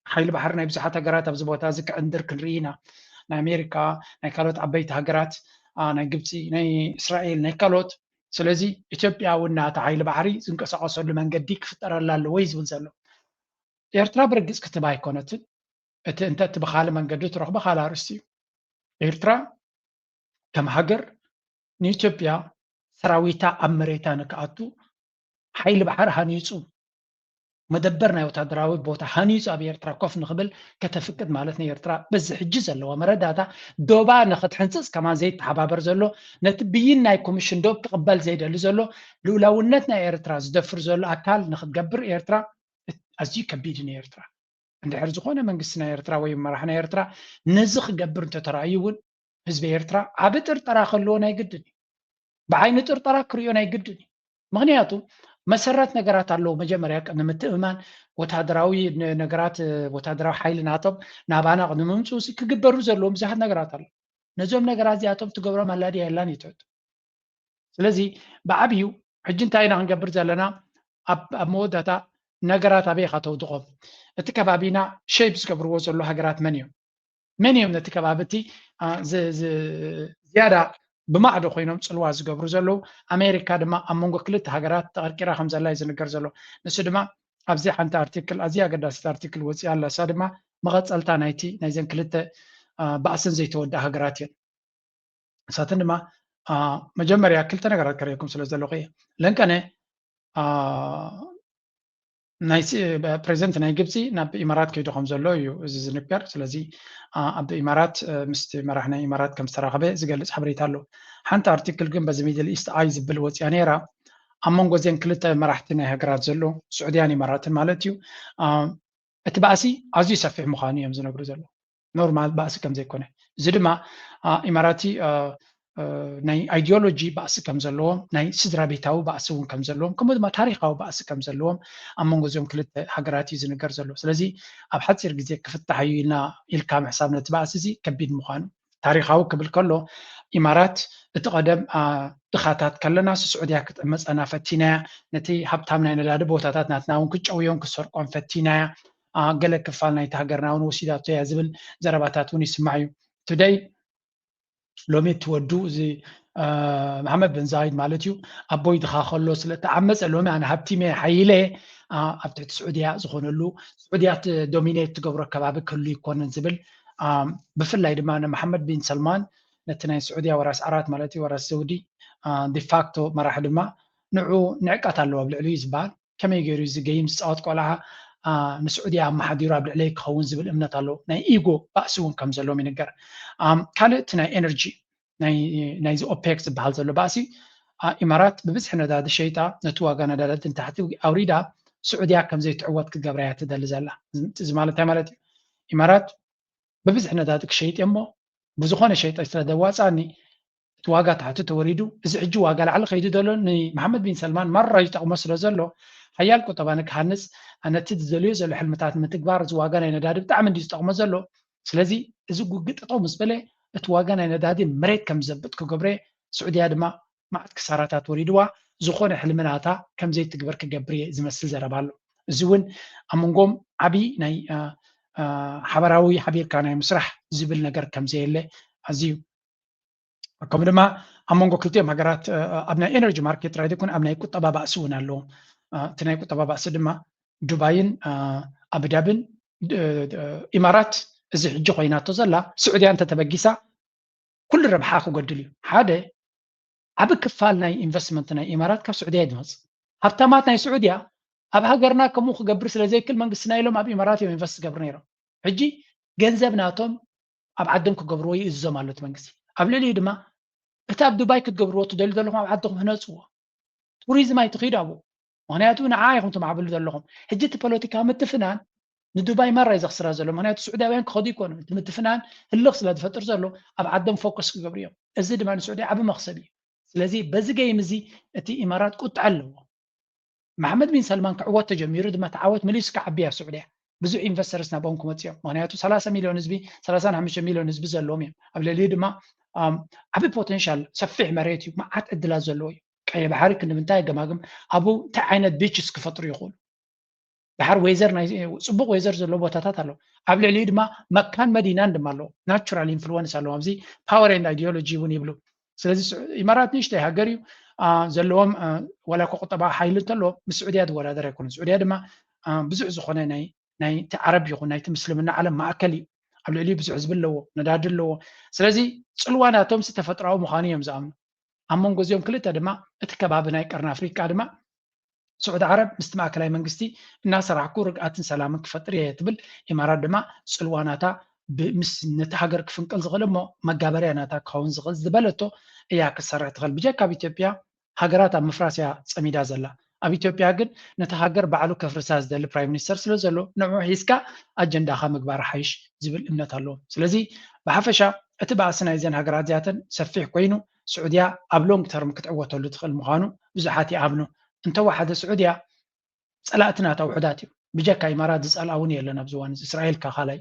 ሓይሊ ባሕሪ ናይ ብዙሓት ሃገራት ኣብዚ ቦታ እዚ ክዕንድር ክንርኢ ኢና። ናይ ኣሜሪካ፣ ናይ ካልኦት ዓበይቲ ሃገራት፣ ናይ ግብፂ፣ ናይ እስራኤል፣ ናይ ካልኦት። ስለዚ ኢትዮጵያ እውን ናታ ሓይሊ ባሕሪ ዝንቀሳቀሰሉ መንገዲ ክፍጠረላ ኣለዎ እዩ ዝብል ዘሎ። ኤርትራ ብርግፅ ክትህባ ኣይኮነትን። እቲ እንተ እቲ ብካልእ መንገዲ ትረኽቦ ካልእ ኣርእስቲ እዩ። ኤርትራ ከም ሃገር ንኢትዮጵያ ሰራዊታ ኣብ መሬታ ንክኣቱ ሓይሊ ባሕሪ ሃኒፁ መደበር ናይ ወታደራዊ ቦታ ሃኒፁ ኣብ ኤርትራ ኮፍ ንክብል ከተፍቅድ ማለት ንኤርትራ በዚ ሕጂ ዘለዋ መረዳእታ ዶባ ንክትሕንፅፅ ከማን ዘይተሓባበር ዘሎ ነቲ ብይን ናይ ኮሚሽን ዶብ ክቕበል ዘይደሊ ዘሎ ልኡላውነት ናይ ኤርትራ ዝደፍር ዘሎ ኣካል ንክትገብር ኤርትራ ኣዝዩ ከቢድ እዩ ንኤርትራ። እንድሕር ዝኾነ መንግስቲ ናይ ኤርትራ ወይ መራሕ ናይ ኤርትራ ነዚ ክገብር እንተተራእዩ እውን ህዝቢ ኤርትራ ዓቢ ጥርጠራ ከለዎ ናይ ግድን እዩ። ብዓይኒ ጥርጠራ ክርእዮ ናይ ግድን እዩ። ምክንያቱ መሰረት ነገራት ኣለዉ። መጀመርያ ቅድሚ ምትእምማን ወታደራዊ ነገራት ወታደራዊ ሓይሊ ናቶም ናባና ቅድሚ ምምፅኡ ክግበሩ ዘለዎም ብዙሓት ነገራት ኣለዉ። ነዞም ነገራት እዚኣቶም ትገብሮም ኣላ ድያ የላን ይትሕቱ። ስለዚ ብዓብዩ ሕጂ እንታይ ኢና ክንገብር ዘለና? ኣብ መወዳእታ ነገራት ኣበይ ኢኻ ተውድቖም? እቲ ከባቢና ሸይፕ ዝገብርዎ ዘሎ ሃገራት መን እዮም? መን እዮም ነቲ ከባቢ እቲ ዝያዳ ብማዕዶ ኮይኖም ፅልዋ ዝገብሩ ዘለዉ? ኣሜሪካ ድማ ኣብ መንጎ ክልተ ሃገራት ተቐርቂራ ከም ዘላ እዩ ዝንገር ዘሎ። ንሱ ድማ ኣብዚ ሓንቲ ኣርቲክል ኣዝያ ኣገዳሲት ኣርቲክል ወፂኣ ኣላ። እሳ ድማ መቐፀልታ ናይቲ ናይዘን ክልተ ባእስን ዘይተወድኣ ሃገራት እየን። ንሳተን ድማ መጀመርያ ክልተ ነገራት ከርእየኩም ስለ ዘለኹ እየ። ለንቀነ ናይ ፕሬዚደንት ናይ ግብፂ ናብ ኢማራት ከይዱ ከም ዘሎ እዩ እዚ ዝንገር። ስለዚ ኣብ ኢማራት ምስቲ መራሕ ናይ ኢማራት ከም ዝተራኸበ ዝገልፅ ሓበሬታ ኣሎ። ሓንቲ ኣርቲክል ግን በዚ ሚድል ኢስት ኣይ ዝብል ወፅያ ነይራ። ኣብ መንጎ እዚአን ክልተ መራሕቲ ናይ ሃገራት ዘሎ ስዑድያን ኢማራትን ማለት እዩ እቲ ባእሲ ኣዝዩ ሰፊሕ ምዃኑ እዮም ዝነግሩ ዘለዉ። ኖርማል ባእሲ ከም ዘይኮነ፣ እዚ ድማ ኢማራቲ ናይ ኣይዲዮሎጂ ባእሲ ከም ዘለዎም፣ ናይ ስድራ ቤታዊ ባእሲ እውን ከም ዘለዎም፣ ከምኡ ድማ ታሪኻዊ ባእሲ ከም ዘለዎም ኣብ መንጎ እዚኦም ክልተ ሃገራት እዩ ዝንገር ዘሎ። ስለዚ ኣብ ሓፂር ግዜ ክፍታሕ እዩ ኢልና ኢልካ ምሕሳብ ነቲ ባእሲ እዚ ከቢድ ምዃኑ። ታሪኻዊ ክብል ከሎ ኢማራት እቲ ቀደም ድኻታት ከለና ስዑድያ ክትዕመፀና ፈቲናያ፣ ነቲ ሃብታም ናይ ነዳዲ ቦታታት ናትና እውን ክጨውዮን ክሰርቆን ፈቲናያ፣ ገለ ክፋል ናይቲ ሃገርና እውን ወሲዳቶ እያ ዝብል ዘረባታት እውን ይስማዕ እዩ። ቱደይ ሎሚ እቲ ወዱ እዚ መሓመድ ብን ዛይድ ማለት እዩ ኣቦይ ድኻ ከሎ ስለ ተዓመፀ ሎሚ ኣነ ሃብቲመ ሓይለ ኣብ ትሕቲ ስዑድያ ዝኾነሉ ስዑድያ ዶሚኔት ትገብሮ ከባቢ ክህሉ ይኮነን ዝብል ብፍላይ ድማ ንመሓመድ ቢን ሰልማን ነቲ ናይ ስዑድያ ወራስ ዓራት ማለት እዩ ወራስ ዘውዲ ዲፋክቶ መራሒ ድማ ንዑ ንዕቀት ኣለዎ ኣብ ልዕሊኡ ዝበሃል ከመይ ገይሩ እዚ ገይም ዝፃወት ቆልዓ ንስዑድያ ኣመሓዲሩ ኣብ ልዕለይ ክኸውን ዝብል እምነት ኣለዎ። ናይ ኢጎ ባእሲ እውን ከም ዘለዎም ይንገር። ካልእ እቲ ናይ ኤነርጂ ናይዚ ኦፔክ ዝበሃል ዘሎ ባእሲ ኢማራት ብብዝሒ ነዳዲ ሸይጣ ነቲ ዋጋ ነዳዲ ንታሕቲ ኣውሪዳ ስዑድያ ከም ዘይትዕወት ክትገብራ እያ ትደሊ ዘላ። እዚ ማለት እንታይ ማለት እዩ? ኢማራት ብብዝሒ ነዳዲ ክሸይጥ እሞ ብዝኾነ ሸይጠ ስለ ዘዋፅኣኒ እቲ ዋጋ ታሕቲ ተወሪዱ እዚ ሕጂ ዋጋ ላዕሊ ከይዱ ዘሎ ንመሓመድ ቢን ሰልማን ማራ ይጠቕሞ ስለ ዘሎ ሓያል ቁጠባ ንክሃንፅ ነቲ ዝደልዮ ዘሎ ሕልምታት ንምትግባር እዚ ዋጋ ናይ ነዳዲ ብጣዕሚ እንዲ ዝጠቕሞ ዘሎ። ስለዚ እዚ ጉግጥ ጠጠው ምስ በለ እቲ ዋጋ ናይ ነዳዲ መሬት ከም ዘብጥ ክገብረ ስዑድያ ድማ መዓት ክሳራታት ወሪድዋ ዝኾነ ሕልሚ ናታ ከም ዘይትግበር ክገብር እየ ዝመስል ዘረባ ኣሎ። እዚ እውን ኣብ መንጎም ዓብዪ ናይ ሓበራዊ ሓቢርካ ናይ ምስራሕ ዝብል ነገር ከም ዘየለ ኣዝዩ ከምኡ ድማ ኣብ መንጎ ክልቲኦም ሃገራት ኣብ ናይ ኤነርጂ ማርኬት ጥራይ ዘይኮነ ኣብ ናይ ቁጠባ ባእሲ እውን ኣለዎም። እቲ ናይ ቁጠባ ባእሲ ድማ ዱባይን ኣቡዳብን ኢማራት እዚ ሕጂ ኮይናቶ ዘላ ስዑድያ እንተተበጊሳ ኩሉ ረብሓ ክጎድል እዩ። ሓደ ዓቢ ክፋል ናይ ኢንቨስትመንት ናይ ኢማራት ካብ ስዑድያ እዩ ዝመጽእ። ሃብታማት ናይ ስዑድያ ኣብ ሃገርና ከምኡ ክገብር ስለ ዘይክል መንግስትና ኢሎም ኣብ ኢማራት እዮም ኢንቨስት ዝገብሩ ነይሮም። ሕጂ ገንዘብ ናቶም ኣብ ዓዶም ክገብርዎ ይእዝዞም ኣሎ እቲ መንግስቲ። ኣብ ልዕሊኡ ድማ እቲ ኣብ ዱባይ ክትገብርዎ ትደልዩ ዘለኹም ኣብ ዓድኹም ህነፅዎ። ቱሪዝም ኣይትኺዱ ኣብኡ። ምኽንያቱ ንዓ ኢኹም ትማዕብሉ ዘለኹም። ሕጂ እቲ ፖለቲካዊ ምትፍናን ንዱባይ ማራ እዩ ዘኽስራ ዘሎ። ምኽንያቱ ስዑዳውያን ክኸዱ ይኮኑ። እቲ ምትፍናን ህልኽ ስለ ዝፈጥር ዘሎ ኣብ ዓዶም ፎከስ ክገብሩ እዮም። እዚ ድማ ንስዑዲ ዓቢ መኽሰብ እዩ። ስለዚ በዚ ገይም እዚ እቲ ኢማራት ቁጥዐ ኣለዎ። መሓመድ ቢን ሰልማን ክዕወት ተጀሚሩ ድማ እቲ ዓወት መሊሱ ክዓቢ ኣብ ስዑድያ ብዙሕ ኢንቨስተርስ ናብኦም ክመፅእ እዮም። ምኽንያቱ ሰላሳ ሚሊዮን ህዝቢ፣ ሰላሳን ሓሙሽተ ሚሊዮን ህዝቢ ዘለዎም እዮም። ኣብ ልዕሊኡ ድማ ዓቢ ፖቴንሻል ሰፊሕ መሬት እዩ፣ መዓት ዕድላት ዘለዎ እዩ። ቀይሕ ባሕሪ ክንዲ ምንታይ ገማግም ኣብኡ እንታይ ዓይነት ቢችስ ክፈጥሩ ይኽእሉ። ድሓር ዌዘር ናይ ጽቡቕ ዌዘር ዘለዎ ቦታታት ኣሎ። ኣብ ልዕሊኡ ድማ መካን መዲናን ድማ ኣለዎ። ናቹራል ኢንፍሉወንስ ኣለዎ። ኣብዚ ፓወር ኤንድ ኣይዲዮሎጂ እውን ይብሉ። ስለዚ ኢማራት ንእሽተይ ሃገር እዩ ዘለዎም። ዋላ እኮ ቁጠባ ሓይሊ እንተለዎ ምስ ስዑድያ ዝወዳደር ኣይኮነን። ስዑድያ ድማ ብዙሕ ዝኾነ ናይ ናይቲ ዓረብ ይኹን ናይቲ ምስልምና ዓለም ማእከል እዩ። ኣብ ልዕሊኡ ብዙሕ ህዝቢ ኣለዎ፣ ነዳዲ ኣለዎ። ስለዚ ጽልዋ ናቶም ተፈጥሮኣዊ ምዃኑ እዮም ዝኣምኑ። ኣብ መንጎ እዚኦም ክልተ ድማ እቲ ከባቢ ናይ ቀርኒ ኣፍሪቃ ድማ ስዑዲ ዓረብ ምስቲ ማእከላይ መንግስቲ እናሰራሕኩ ርግኣትን ሰላምን ክፈጥር እየ ትብል። ኢማራት ድማ ጽልዋ ናታ ምስ ነቲ ሃገር ክፍንቅል ዝኽእል እሞ መጋበርያ ናታ ክኸውን ዝኽእል ዝበለቶ እያ ክትሰርሕ ትኽእል። ብጀካ ኣብ ኢትዮጵያ ሃገራት ኣብ ምፍራስ እያ ጸሚዳ ዘላ። ኣብ ኢትዮጵያ ግን ነቲ ሃገር ባዕሉ ከፍርሳ ዝደሊ ፕራይም ሚኒስተር ስለ ዘሎ ንዕኡ ሒዝካ ኣጀንዳኻ ምግባር ሓይሽ ዝብል እምነት ኣለዎም። ስለዚ ብሓፈሻ እቲ ባእሲ ናይዘን ሃገራት እዚኣተን ሰፊሕ ኮይኑ ስዑድያ ኣብ ሎንግ ተርም ክትዕወተሉ ትኽእል ምዃኑ ብዙሓት ይኣምኑ። እንተወሓደ ስዑድያ ጸላእቲ ናታ ውሑዳት እዮም። ብጀካ ኢማራት ዝጸልኣ እውን የለን ኣብዚ እዋን እዚ። እስራኤል ካኻላይ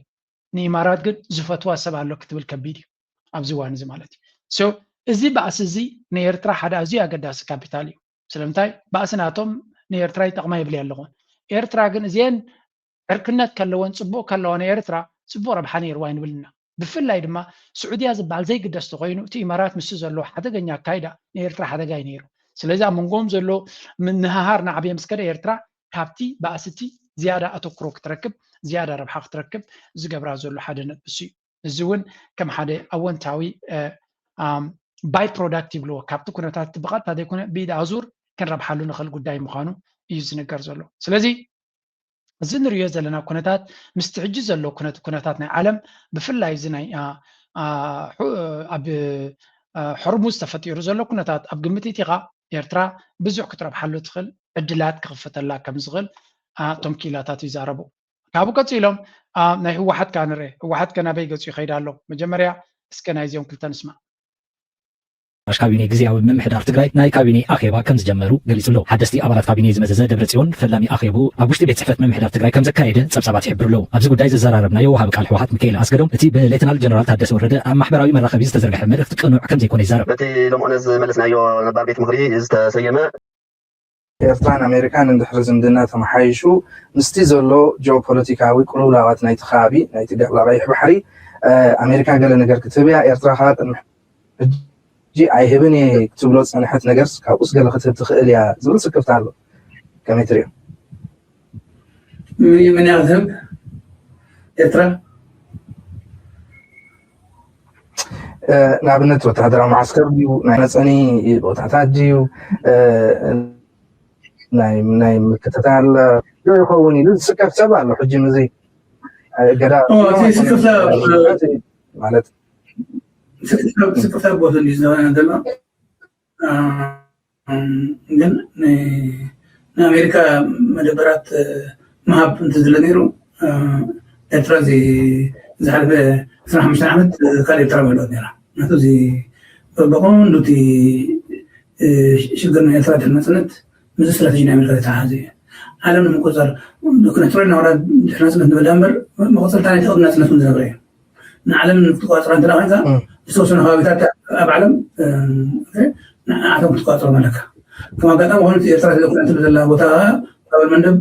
ንኢማራት ግን ዝፈትዋ ሰብ ኣሎ ክትብል ከቢድ እዩ ኣብዚ እዋን እዚ ማለት እዩ። ሶ እዚ ባእሲ እዚ ንኤርትራ ሓደ ኣዝዩ ኣገዳሲ ካፒታል እዩ። ስለምንታይ ባእሲ ናቶም ንኤርትራ ይጠቕማ ይብል ኣለኹ። ኤርትራ ግን እዚአን ዕርክነት ከለወን ጽቡቕ ከለዋ ንኤርትራ ጽቡቕ ረብሓ ነይርዋ ኣይንብልና። ብፍላይ ድማ ስዑድያ ዝበሃል ዘይግደስ ተኾይኑ እቲ ኢማራት ምስኡ ዘለዎ ሓደገኛ ኣካይዳ ንኤርትራ ሓደጋ እዩ ነይሩ። ስለዚ ኣብ መንጎኦም ዘሎ ምንህሃር ናዕብየ ምስ ከደ ኤርትራ ካብቲ ባእስቲ ዝያዳ ኣተኩሮ ክትረክብ ዝያዳ ረብሓ ክትረክብ ዝገብራ ዘሎ ሓደ ነጥቢ እሱ እዩ። እዚ እውን ከም ሓደ ኣወንታዊ ባይ ፕሮዳክት ይብልዎ ካብቲ ኩነታት ብቐጥታ ዘይኮነ ብኢድ ኣዙር ክንረብሓሉ ንኽእል ጉዳይ ምዃኑ እዩ ዝንገር ዘሎ። ስለዚ እዚ ንሪኦ ዘለና ኩነታት ምስቲ ሕጂ ዘሎ ኩነታት ናይ ዓለም ብፍላይ እዚ ናይ ኣብ ሕርሙዝ ተፈጢሩ ዘሎ ኩነታት ኣብ ግምት ኢቲኻ ኤርትራ ብዙሕ ክትረብሓሉ ትኽእል ዕድላት ክኽፈተላ ከም ዝኽእል እቶም ክኢላታት ይዛረቡ። ካብኡ ቀፂሎም ናይ ህወሓት ከዓ ንርአ። ህወሓት ከ ናበይ ገፂ ይኸይድ ኣሎ? መጀመርያ እስከ ናይዚኦም ክልተ ንስማዕ። ኣሽ ካቢኔ ግዝያዊ ምምሕዳር ትግራይ ናይ ካቢኔ ኣኼባ ከም ዝጀመሩ ገሊጹ ኣሎ። ሓደስቲ ኣባላት ካቢኔ ዝመዘዘ ደብረጽዮን ፈላሚ ኣኼቡ ኣብ ውሽጢ ቤት ጽሕፈት ምምሕዳር ትግራይ ከም ዘካየደ ጸብጻባት ይሕብሩ ኣለዉ። ኣብዚ ጉዳይ ዘዘራረብናዮ ወሃቢ ቃል ህወሓት ሚካኤል ኣስገዶም እቲ ብሌተናል ጀነራል ታደሰ ወረደ ኣብ ማሕበራዊ መራኸቢ ዝተዘርግሐ መልእኽቲ ቅኑዕ ከም ዘይኮነ ይዛረብ። በቲ ሎምኦነ ዝመለስናዮ ነባር ቤት ምኽሪ ዝተሰየመ ኤርትራን ኣሜሪካን እንድሕሪ ዝምድና ተመሓይሹ ምስቲ ዘሎ ጂኦፖለቲካዊ ቅልውላዋት ናይቲ ከባቢ ናይቲ ገቕላ ቀይሕ ባሕሪ ኣሜሪካ ገለ ነገር ክትህብ እያ። ኤርትራ ከዓ ቅድሚ ሕጂ ኣይህብን እየ ክትብሎ ዝፀንሐት ነገርስ ካብኡስ ገለ ክትህብ ትኽእል እያ ዝብል ስክፍታ ኣሎ። ከመይ ትሪኦ? ምን ምን ያህል ህብ ኤርትራ ንኣብነት ወታደራዊ መዓስከር ድዩ ናይ መፀኒ ቦታታት ድዩ ናይ ምክትታል ይኸውን ኢሉ ዝስከፍ ሰብ ኣሎ። ሕጂ ምዚ ገዳ ማለት ስክፍታ ቦታ እንዲ ዝነበረ ዘሎ ግን ንኣሜሪካ መደበራት ምሃብ እንተዝለ ነይሩ ኤርትራ እዚ ዝሓለፈ ዕስራን ሓሙሽተን ዓመት ካልእ ኤርትራ ምሃለወት ነይራ። ምክንያቱ እዚ ብቐንዱ እቲ ሽግር ናይ ኤርትራ ድሕሪ ናጽነት ምስ ስትራተጂ ናይ ኣሜሪካ ዝተሓሓዘ እዩ። ዓለም ንምቁፅፃር ኩነትሮል ናውራ ድሕሪ ናጽነት ንበላ እምበር መቐፀልታ ናይ ተቐብ ናጽነት እውን ዝነበረ እዩ። ንዓለም ክትቆፃፀራ እንተ ኮይንካ ዝተወሰኑ ከባቢታት ኣብ ዓለም ንዓቶም ክትቆፃፀሮም ኣለካ። ከም ኣጋጣሚ ኮይኑ ኤርትራ ስለዝኮነ ትብል ዘላ ቦታ ካብ መንደብ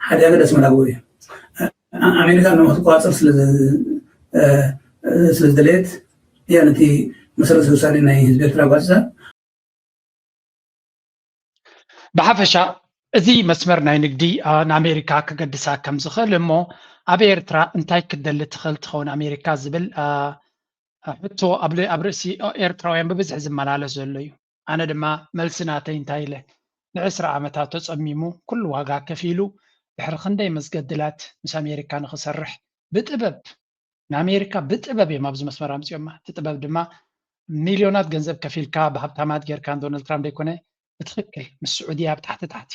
ሓደ ያገ ደስ መላግቦ እዩ። ኣሜሪካ ንክትቆፃፀር ስለዝደለየት እያ ነቲ መሰረተ ውሳኔ ናይ ህዝቢ ኤርትራ ኣጓፂዛ። ብሓፈሻ እዚ መስመር ናይ ንግዲ ንኣሜሪካ ክገድሳ ከም ዝኽእል እሞ ኣብ ኤርትራ እንታይ ክትደሊ ትኽእል ትኸውን ኣሜሪካ ዝብል ሕቶ ኣብ ርእሲ ኤርትራውያን ብብዝሒ ዝመላለስ ዘሎ እዩ። ኣነ ድማ መልሲ ናተይ እንታይ ኢለ፣ ንዕስራ ዓመታት ተጸሚሙ ኩሉ ዋጋ ከፊሉ ድሕሪ ክንደይ መስገድላት ምስ ኣሜሪካ ንኽሰርሕ ብጥበብ ንኣሜሪካ ብጥበብ እዮም ኣብዚ መስመር ኣምፅኦማ። እቲ ጥበብ ድማ ሚልዮናት ገንዘብ ከፊልካ ብሃብታማት ጌርካ ዶናልድ ትራምፕ ዘይኮነ ብትኽክል ምስ ስዑድያ ብታሕቲ ታሕቲ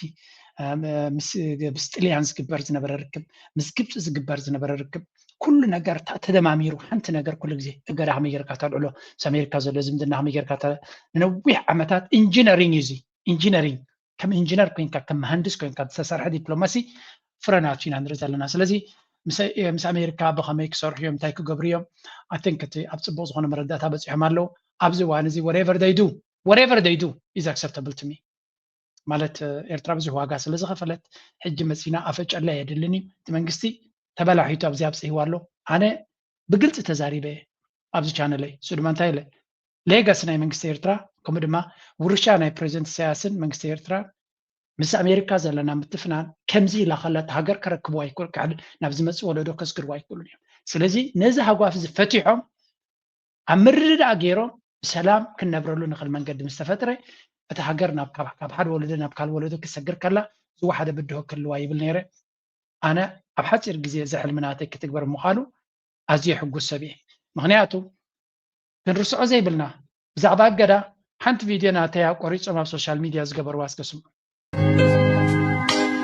ምስ ጥልያን ዝግበር ዝነበረ ርክብ፣ ምስ ግብፂ ዝግበር ዝነበረ ርክብ፣ ኩሉ ነገር ተደማሚሩ ሓንቲ ነገር ኩሉ ግዜ እገዳ ከመይ ጌርካ ተልዕሎ፣ ምስ ኣሜሪካ ዘሎ ዝምድና ከመይ ጌርካ ንነዊሕ ዓመታት ኢንጂነሪንግ እዩ። ኢንጂነሪንግ ከም ኢንጂነር ኮይንካ ከም መሃንድስ ኮይንካ ዝተሰርሐ ዲፕሎማሲ ፍረናቱ ኢና ንርኢ ዘለና። ስለዚ ምስ ኣሜሪካ ብኸመይ ክሰርሑ እዮም፣ እንታይ ክገብሩ እዮም? ኣይ ቲንክ እቲ ኣብ ፅቡቅ ዝኾነ መረዳእታ በፂሖም ኣለዉ። ኣብዚ እዋን እዚ whatever they do whatever they do is acceptable to me። ማለት ኤርትራ ብዙሕ ዋጋ ስለ ዝኸፈለት ሕጂ መፂና ኣፈጨላ የድልን እዩ። እቲ መንግስቲ ተበላሒቱ ኣብዚ ኣብፅህዋ ኣሎ። ኣነ ብግልፂ ተዛሪበ ኣብዚ ቻነለይ። እሱ ድማ እንታይ ኢለ፣ ሌጋሲ ናይ መንግስቲ ኤርትራ ከምኡ ድማ ውርሻ ናይ ፕሬዚደንት ኢሳያስን መንግስቲ ኤርትራ ምስ ኣሜሪካ ዘለና ምትፍናን ከምዚ ኢላ ከላ እቲ ሃገር ከረክብዎ ኣይክእሉ፣ ናብ ዝመፅእ ወለዶ ከስግርዎ ኣይክእሉን እዮም። ስለዚ ነዚ ሃጓፍ እዚ ፈቲሖም ኣብ ምርድዳእ ገይሮም ብሰላም ክንነብረሉ ንኽእል መንገዲ ምስ ተፈጥረ እቲ ሃገር ናብ ካብ ሓደ ወለዶ ናብ ካልእ ወለዶ ክሰግር ከላ ዝወሓደ ብድሆ ክህልዋ ይብል ነይረ። ኣነ ኣብ ሓፂር ግዜ እዚ ሕልሚ ናተይ ክትግበር ምዃኑ ኣዝየ ሕጉስ ሰብ እየ። ምኽንያቱ ክንርስዖ ዘይብልና ብዛዕባ እገዳ ሓንቲ ቪድዮ ናተይ ኣቆሪጾም ኣብ ሶሻል ሚድያ ዝገበርዋ እስከ ስምዑ።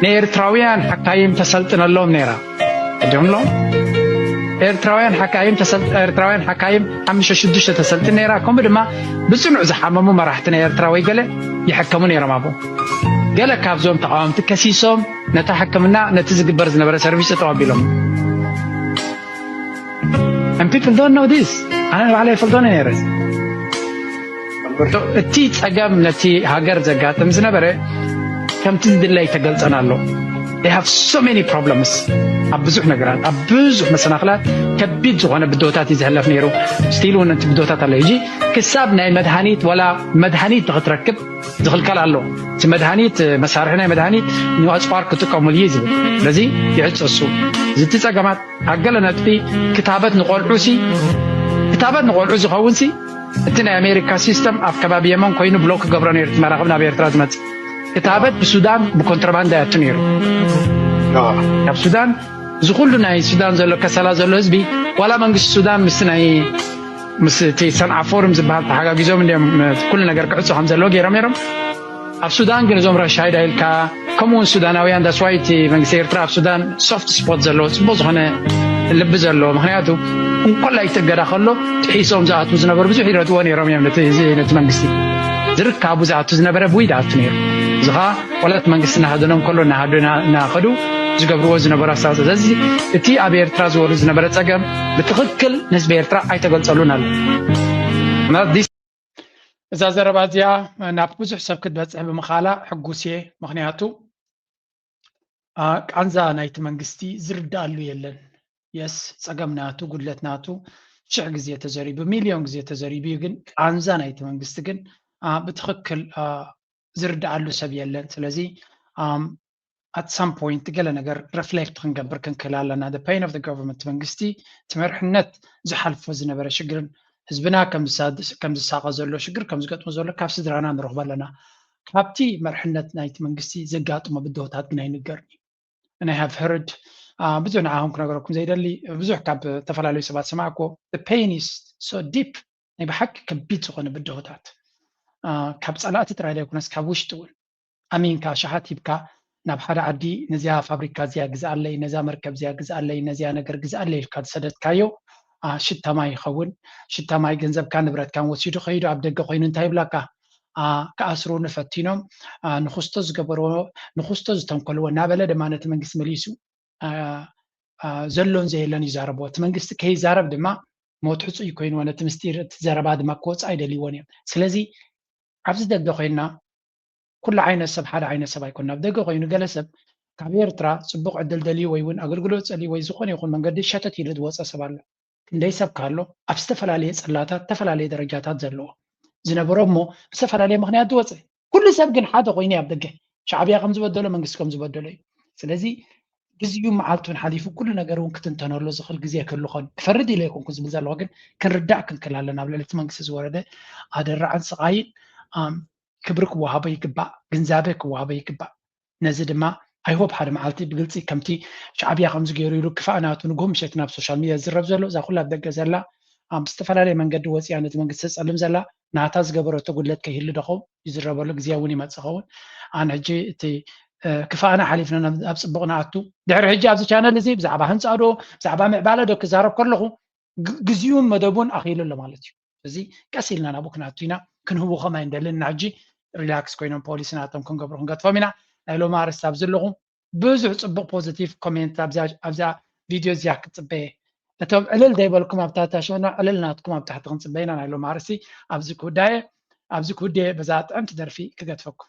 ንኤርትራውያን ሓካይም ተሰልጥነሎም ነይራ። እዲምሎም ኤርትራውያን ሓካይም ተሰልጥ ኤርትራውያን ሓካይም ሓሙሽተ ሽዱሽተ ተሰልጥን ነይራ። ከምኡ ድማ ብጽኑዕ ዝሓመሙ መራሕቲ ናይ ኤርትራ ወይ ገለ ይሕከሙ ነይሮም ኣብኡ። ገለ ካብዞም ተቃወምቲ ከሲሶም ነታ ሕክምና ነቲ ዝግበር ዝነበረ ሰርቪስ ጠጠው ኣቢሎም። And people don't know this። ኣነ ንባዕለይ ይፈልጦ ነይረ። እቲ ጸገም ነቲ ሃገር ዘጋጥም ዝነበረ ከምቲ ዝድለ ኣይተገልጸን ኣሎ። They have so many problems። ኣብ ብዙሕ ነገራት ኣብ ብዙሕ መሰናኽላት ከቢድ ዝኾነ ብድሆታት እዩ ዝሕለፍ ነይሩ። ስቲል እውን እቲ ብድሆታት ኣሎ። ሕጂ ክሳብ ናይ መድሃኒት ወላ መድሃኒት ንክትረክብ ዝኽልከል ኣሎ። እቲ መድሃኒት መሳርሒ ናይ መድሃኒት ንኣጽዋር ክጥቀሙሉ እዩ ዝብል። ስለዚ ይዕጸ እሱ። እዚ እቲ ጸገማት ኣብ ገለ ነጥቢ ክታበት ንቆልዑ ሲ ክታበት ንቆልዑ ዝኸውን ሲ እቲ ናይ ኣሜሪካ ሲስተም ኣብ ከባቢ የመን ኮይኑ ብሎክ ክገብሮ ነይሩ። እቲ መራኽብ ናብ ኤርትራ ዝመጽእ ክታበት ብሱዳን ብኮንትሮባንድ ኣያቱ ነይሩ። ካብ ሱዳን እዚ ኩሉ ናይ ሱዳን ዘሎ ከሰላ ዘሎ ህዝቢ ዋላ መንግስቲ ሱዳን ምስ ናይ ምስ እቲ ሰንዓ ፎርም ዝበሃል ተሓጋጊዞም እንዲም ኩሉ ነገር ክዕፁ ከም ዘለዎ ገይሮም ነይሮም። ኣብ ሱዳን ግን እዞም ረሻይዳ ኢልካ ከምኡ እውን ሱዳናውያን that's why እቲ መንግስቲ ኤርትራ ኣብ ሱዳን ሶፍት ስፖት ዘለዎ ጽቡቅ ዝኾነ ልቢ ዘለዎ ምክንያቱ እንኮላይ ትገዳ ከሎ ጥሒሶም ዝኣትዉ ዝነበሩ ብዙሕ ይረድዎ ነይሮም እዮም። ነቲ መንግስቲ ዝርካቡ ዝኣቱ ዝነበረ ብውይ ዝኣቱ ነይሩ። እዚ ከዓ ዋላ እቲ መንግስቲ እናሃደኖም ከሎ እናሃደና እናኸዱ ዝገብርዎ ዝነበሩ ኣስተዋፅኦ። ስለዚ እቲ ኣብ ኤርትራ ዝወርድ ዝነበረ ፀገም ብትኽክል ንህዝቢ ኤርትራ ኣይተገልፀሉን ኣሎ። እዛ ዘረባ እዚኣ ናብ ብዙሕ ሰብ ክትበፅሕ ብምኻላ ሕጉስ እየ። ምኽንያቱ ቃንዛ ናይቲ መንግስቲ ዝርዳኣሉ የለን። የስ ፀገም ናቱ ጉድለት ናቱ ሽሕ ግዜ ተዘሪቡ ሚልዮን ግዜ ተዘሪቡ እዩ። ግን ቃንዛ ናይቲ መንግስቲ ግን ብትኽክል ዝርዳኣሉ ሰብ የለን። ስለዚ at some point ገለ ነገር reflect ክንገብር ክንክእል ኣለና። The pain of the government መንግስቲ እቲ መርሕነት ዝሓልፎ ዝነበረ ሽግርን ህዝብና ከም ዝሳቀ ዘሎ ሽግር ከም ዝገጥሞ ዘሎ ካብ ስድራና ንረኽቦ ኣለና። ካብቲ መርሕነት ናይቲ መንግስቲ ዘጋጥሞ ብድሆታት ግን ኣይንገርን እዩ። And I have heard ብዙሕ ንዓኹም ክነገረኩም ዘይደሊ ብዙሕ ካብ ዝተፈላለዩ ሰባት ሰማዕኩዎ። The pain is so deep። ናይ ብሓቂ ከቢድ ዝኾነ ብድሆታት ካብ ፀላእቲ ጥራይ ዘይኮነስ ካብ ውሽጢ እውን ኣሚንካ ሸሓት ሂብካ ናብ ሓደ ዓዲ ነዚኣ ፋብሪካ እዚኣ ግዝኣለይ፣ ነዛ መርከብ እዚኣ ግዝኣለይ፣ ነዚኣ ነገር ግዝኣለይ ኢልካ ዝሰደድካዮ ሽታ ማይ ይኸውን። ሽታ ማይ ገንዘብካ ንብረትካን ወሲዱ ከይዱ ኣብ ደገ ኮይኑ እንታይ ይብላካ? ክኣስሩኒ ፈቲኖም፣ ንኹስቶ ዝገበርዎ ንኹስቶ ዝተንኮልዎ እናበለ ድማ ነቲ መንግስቲ መሊሱ ዘሎን ዘየለን ይዛረብዎ። እቲ መንግስቲ ከይዛረብ ድማ ሞት ሕፁይ ኮይንዎ፣ ነቲ ምስጢር እቲ ዘረባ ድማ ክወፅእ ኣይደልይዎን እዮም። ስለዚ ኣብዚ ደገ ኮይንና ኩሉ ዓይነት ሰብ ሓደ ዓይነት ሰብ ኣይኮን። ኣብ ደገ ኮይኑ ገለ ሰብ ካብ ኤርትራ ፅቡቅ ዕድል ደልዩ ወይ እውን ኣገልግሎት ፀልዩ ወይ ዝኾነ ይኹን መንገዲ ሸተት ኢሉ ዝወፀ ሰብ ኣሎ። ክንደይ ሰብ ካሎ ኣብ ዝተፈላለየ ፅላታት ዝተፈላለየ ደረጃታት ዘለዎ ዝነበሮ እሞ ብዝተፈላለየ ምክንያት ዝወፀ ኩሉ ሰብ ግን ሓደ ኮይኑ ኣብ ደገ ሻዕብያ ከም ዝበደሎ መንግስቲ ከም ዝበደሎ እዩ። ስለዚ ግዜኡ መዓልቲ እውን ሓሊፉ ኩሉ ነገር እውን ክትንተነሉ ዝኽእል ግዜ ክህሉ ኾን ክፈርድ ኢለ ኣይኮንኩ ዝብል ዘለኹ፣ ግን ክንርዳእ ክንክእል ኣለና። ኣብ ልዕሊ እቲ መንግስቲ ዝወረደ ኣደራዕን ስቓይን ክብሪ ክወሃቦ ይግባእ፣ ግንዛበ ክወሃቦ ይግባእ። ነዚ ድማ ኣይሆፕ ሓደ መዓልቲ ብግልፂ ከምቲ ሻዕብያ ከምዚ ገይሩ ኢሉ ክፋእ ናቱ ንግሆ ምሸት ናብ ሶሻል ሚድያ ዝዝረብ ዘሎ እዛ ኩላ ኣብ ደገ ዘላ ኣብ ዝተፈላለየ መንገዲ ወፂኣ ነቲ መንግስቲ ተፀልም ዘላ ናታ ዝገበረቶ ጉድለት ከይህሉ ደኸው ይዝረበሉ ግዜ እውን ይመፅእ ኸውን። ኣነ ሕጂ እቲ ክፋእና ሓሊፍና ኣብ ፅቡቕ ንኣቱ። ድሕሪ ሕጂ ኣብዚ ቻነል እዚ ብዛዕባ ህንፃ ዶ ብዛዕባ ምዕባለ ዶ ክዛረብ ከለኹ ግዜኡን መደቡን ኣኽኢሉ ኣሎ ማለት እዩ። እዚ ቀስ ኢልና ናብኡ ክንኣቱ ኢና። ክንህቡ ከም ኣይንደልን። ንሕጂ ሪላክስ ኮይኖም ፖሊሲ ናቶም ክንገብሩ ክንገጥፎም ኢና። ናይ ሎሚ ኣርእስቲ ኣብዚ ኣለኹ። ብዙሕ ፅቡቕ ፖዚቲቭ ኮሜንት ኣብዛ ቪድዮ እዚኣ ክፅበየ። እቶም ዕልል ዘይበልኩም ኣብታ ታሸና ዕልል ናትኩም ኣብ ታሕቲ ክንፅበ ኢና። ናይ ሎሚ ኣርእስቲ ኣብዚ ክውዳየ ኣብዚ ክውደየ በዛ ጥዕምቲ ደርፊ ክገጥፈኩም።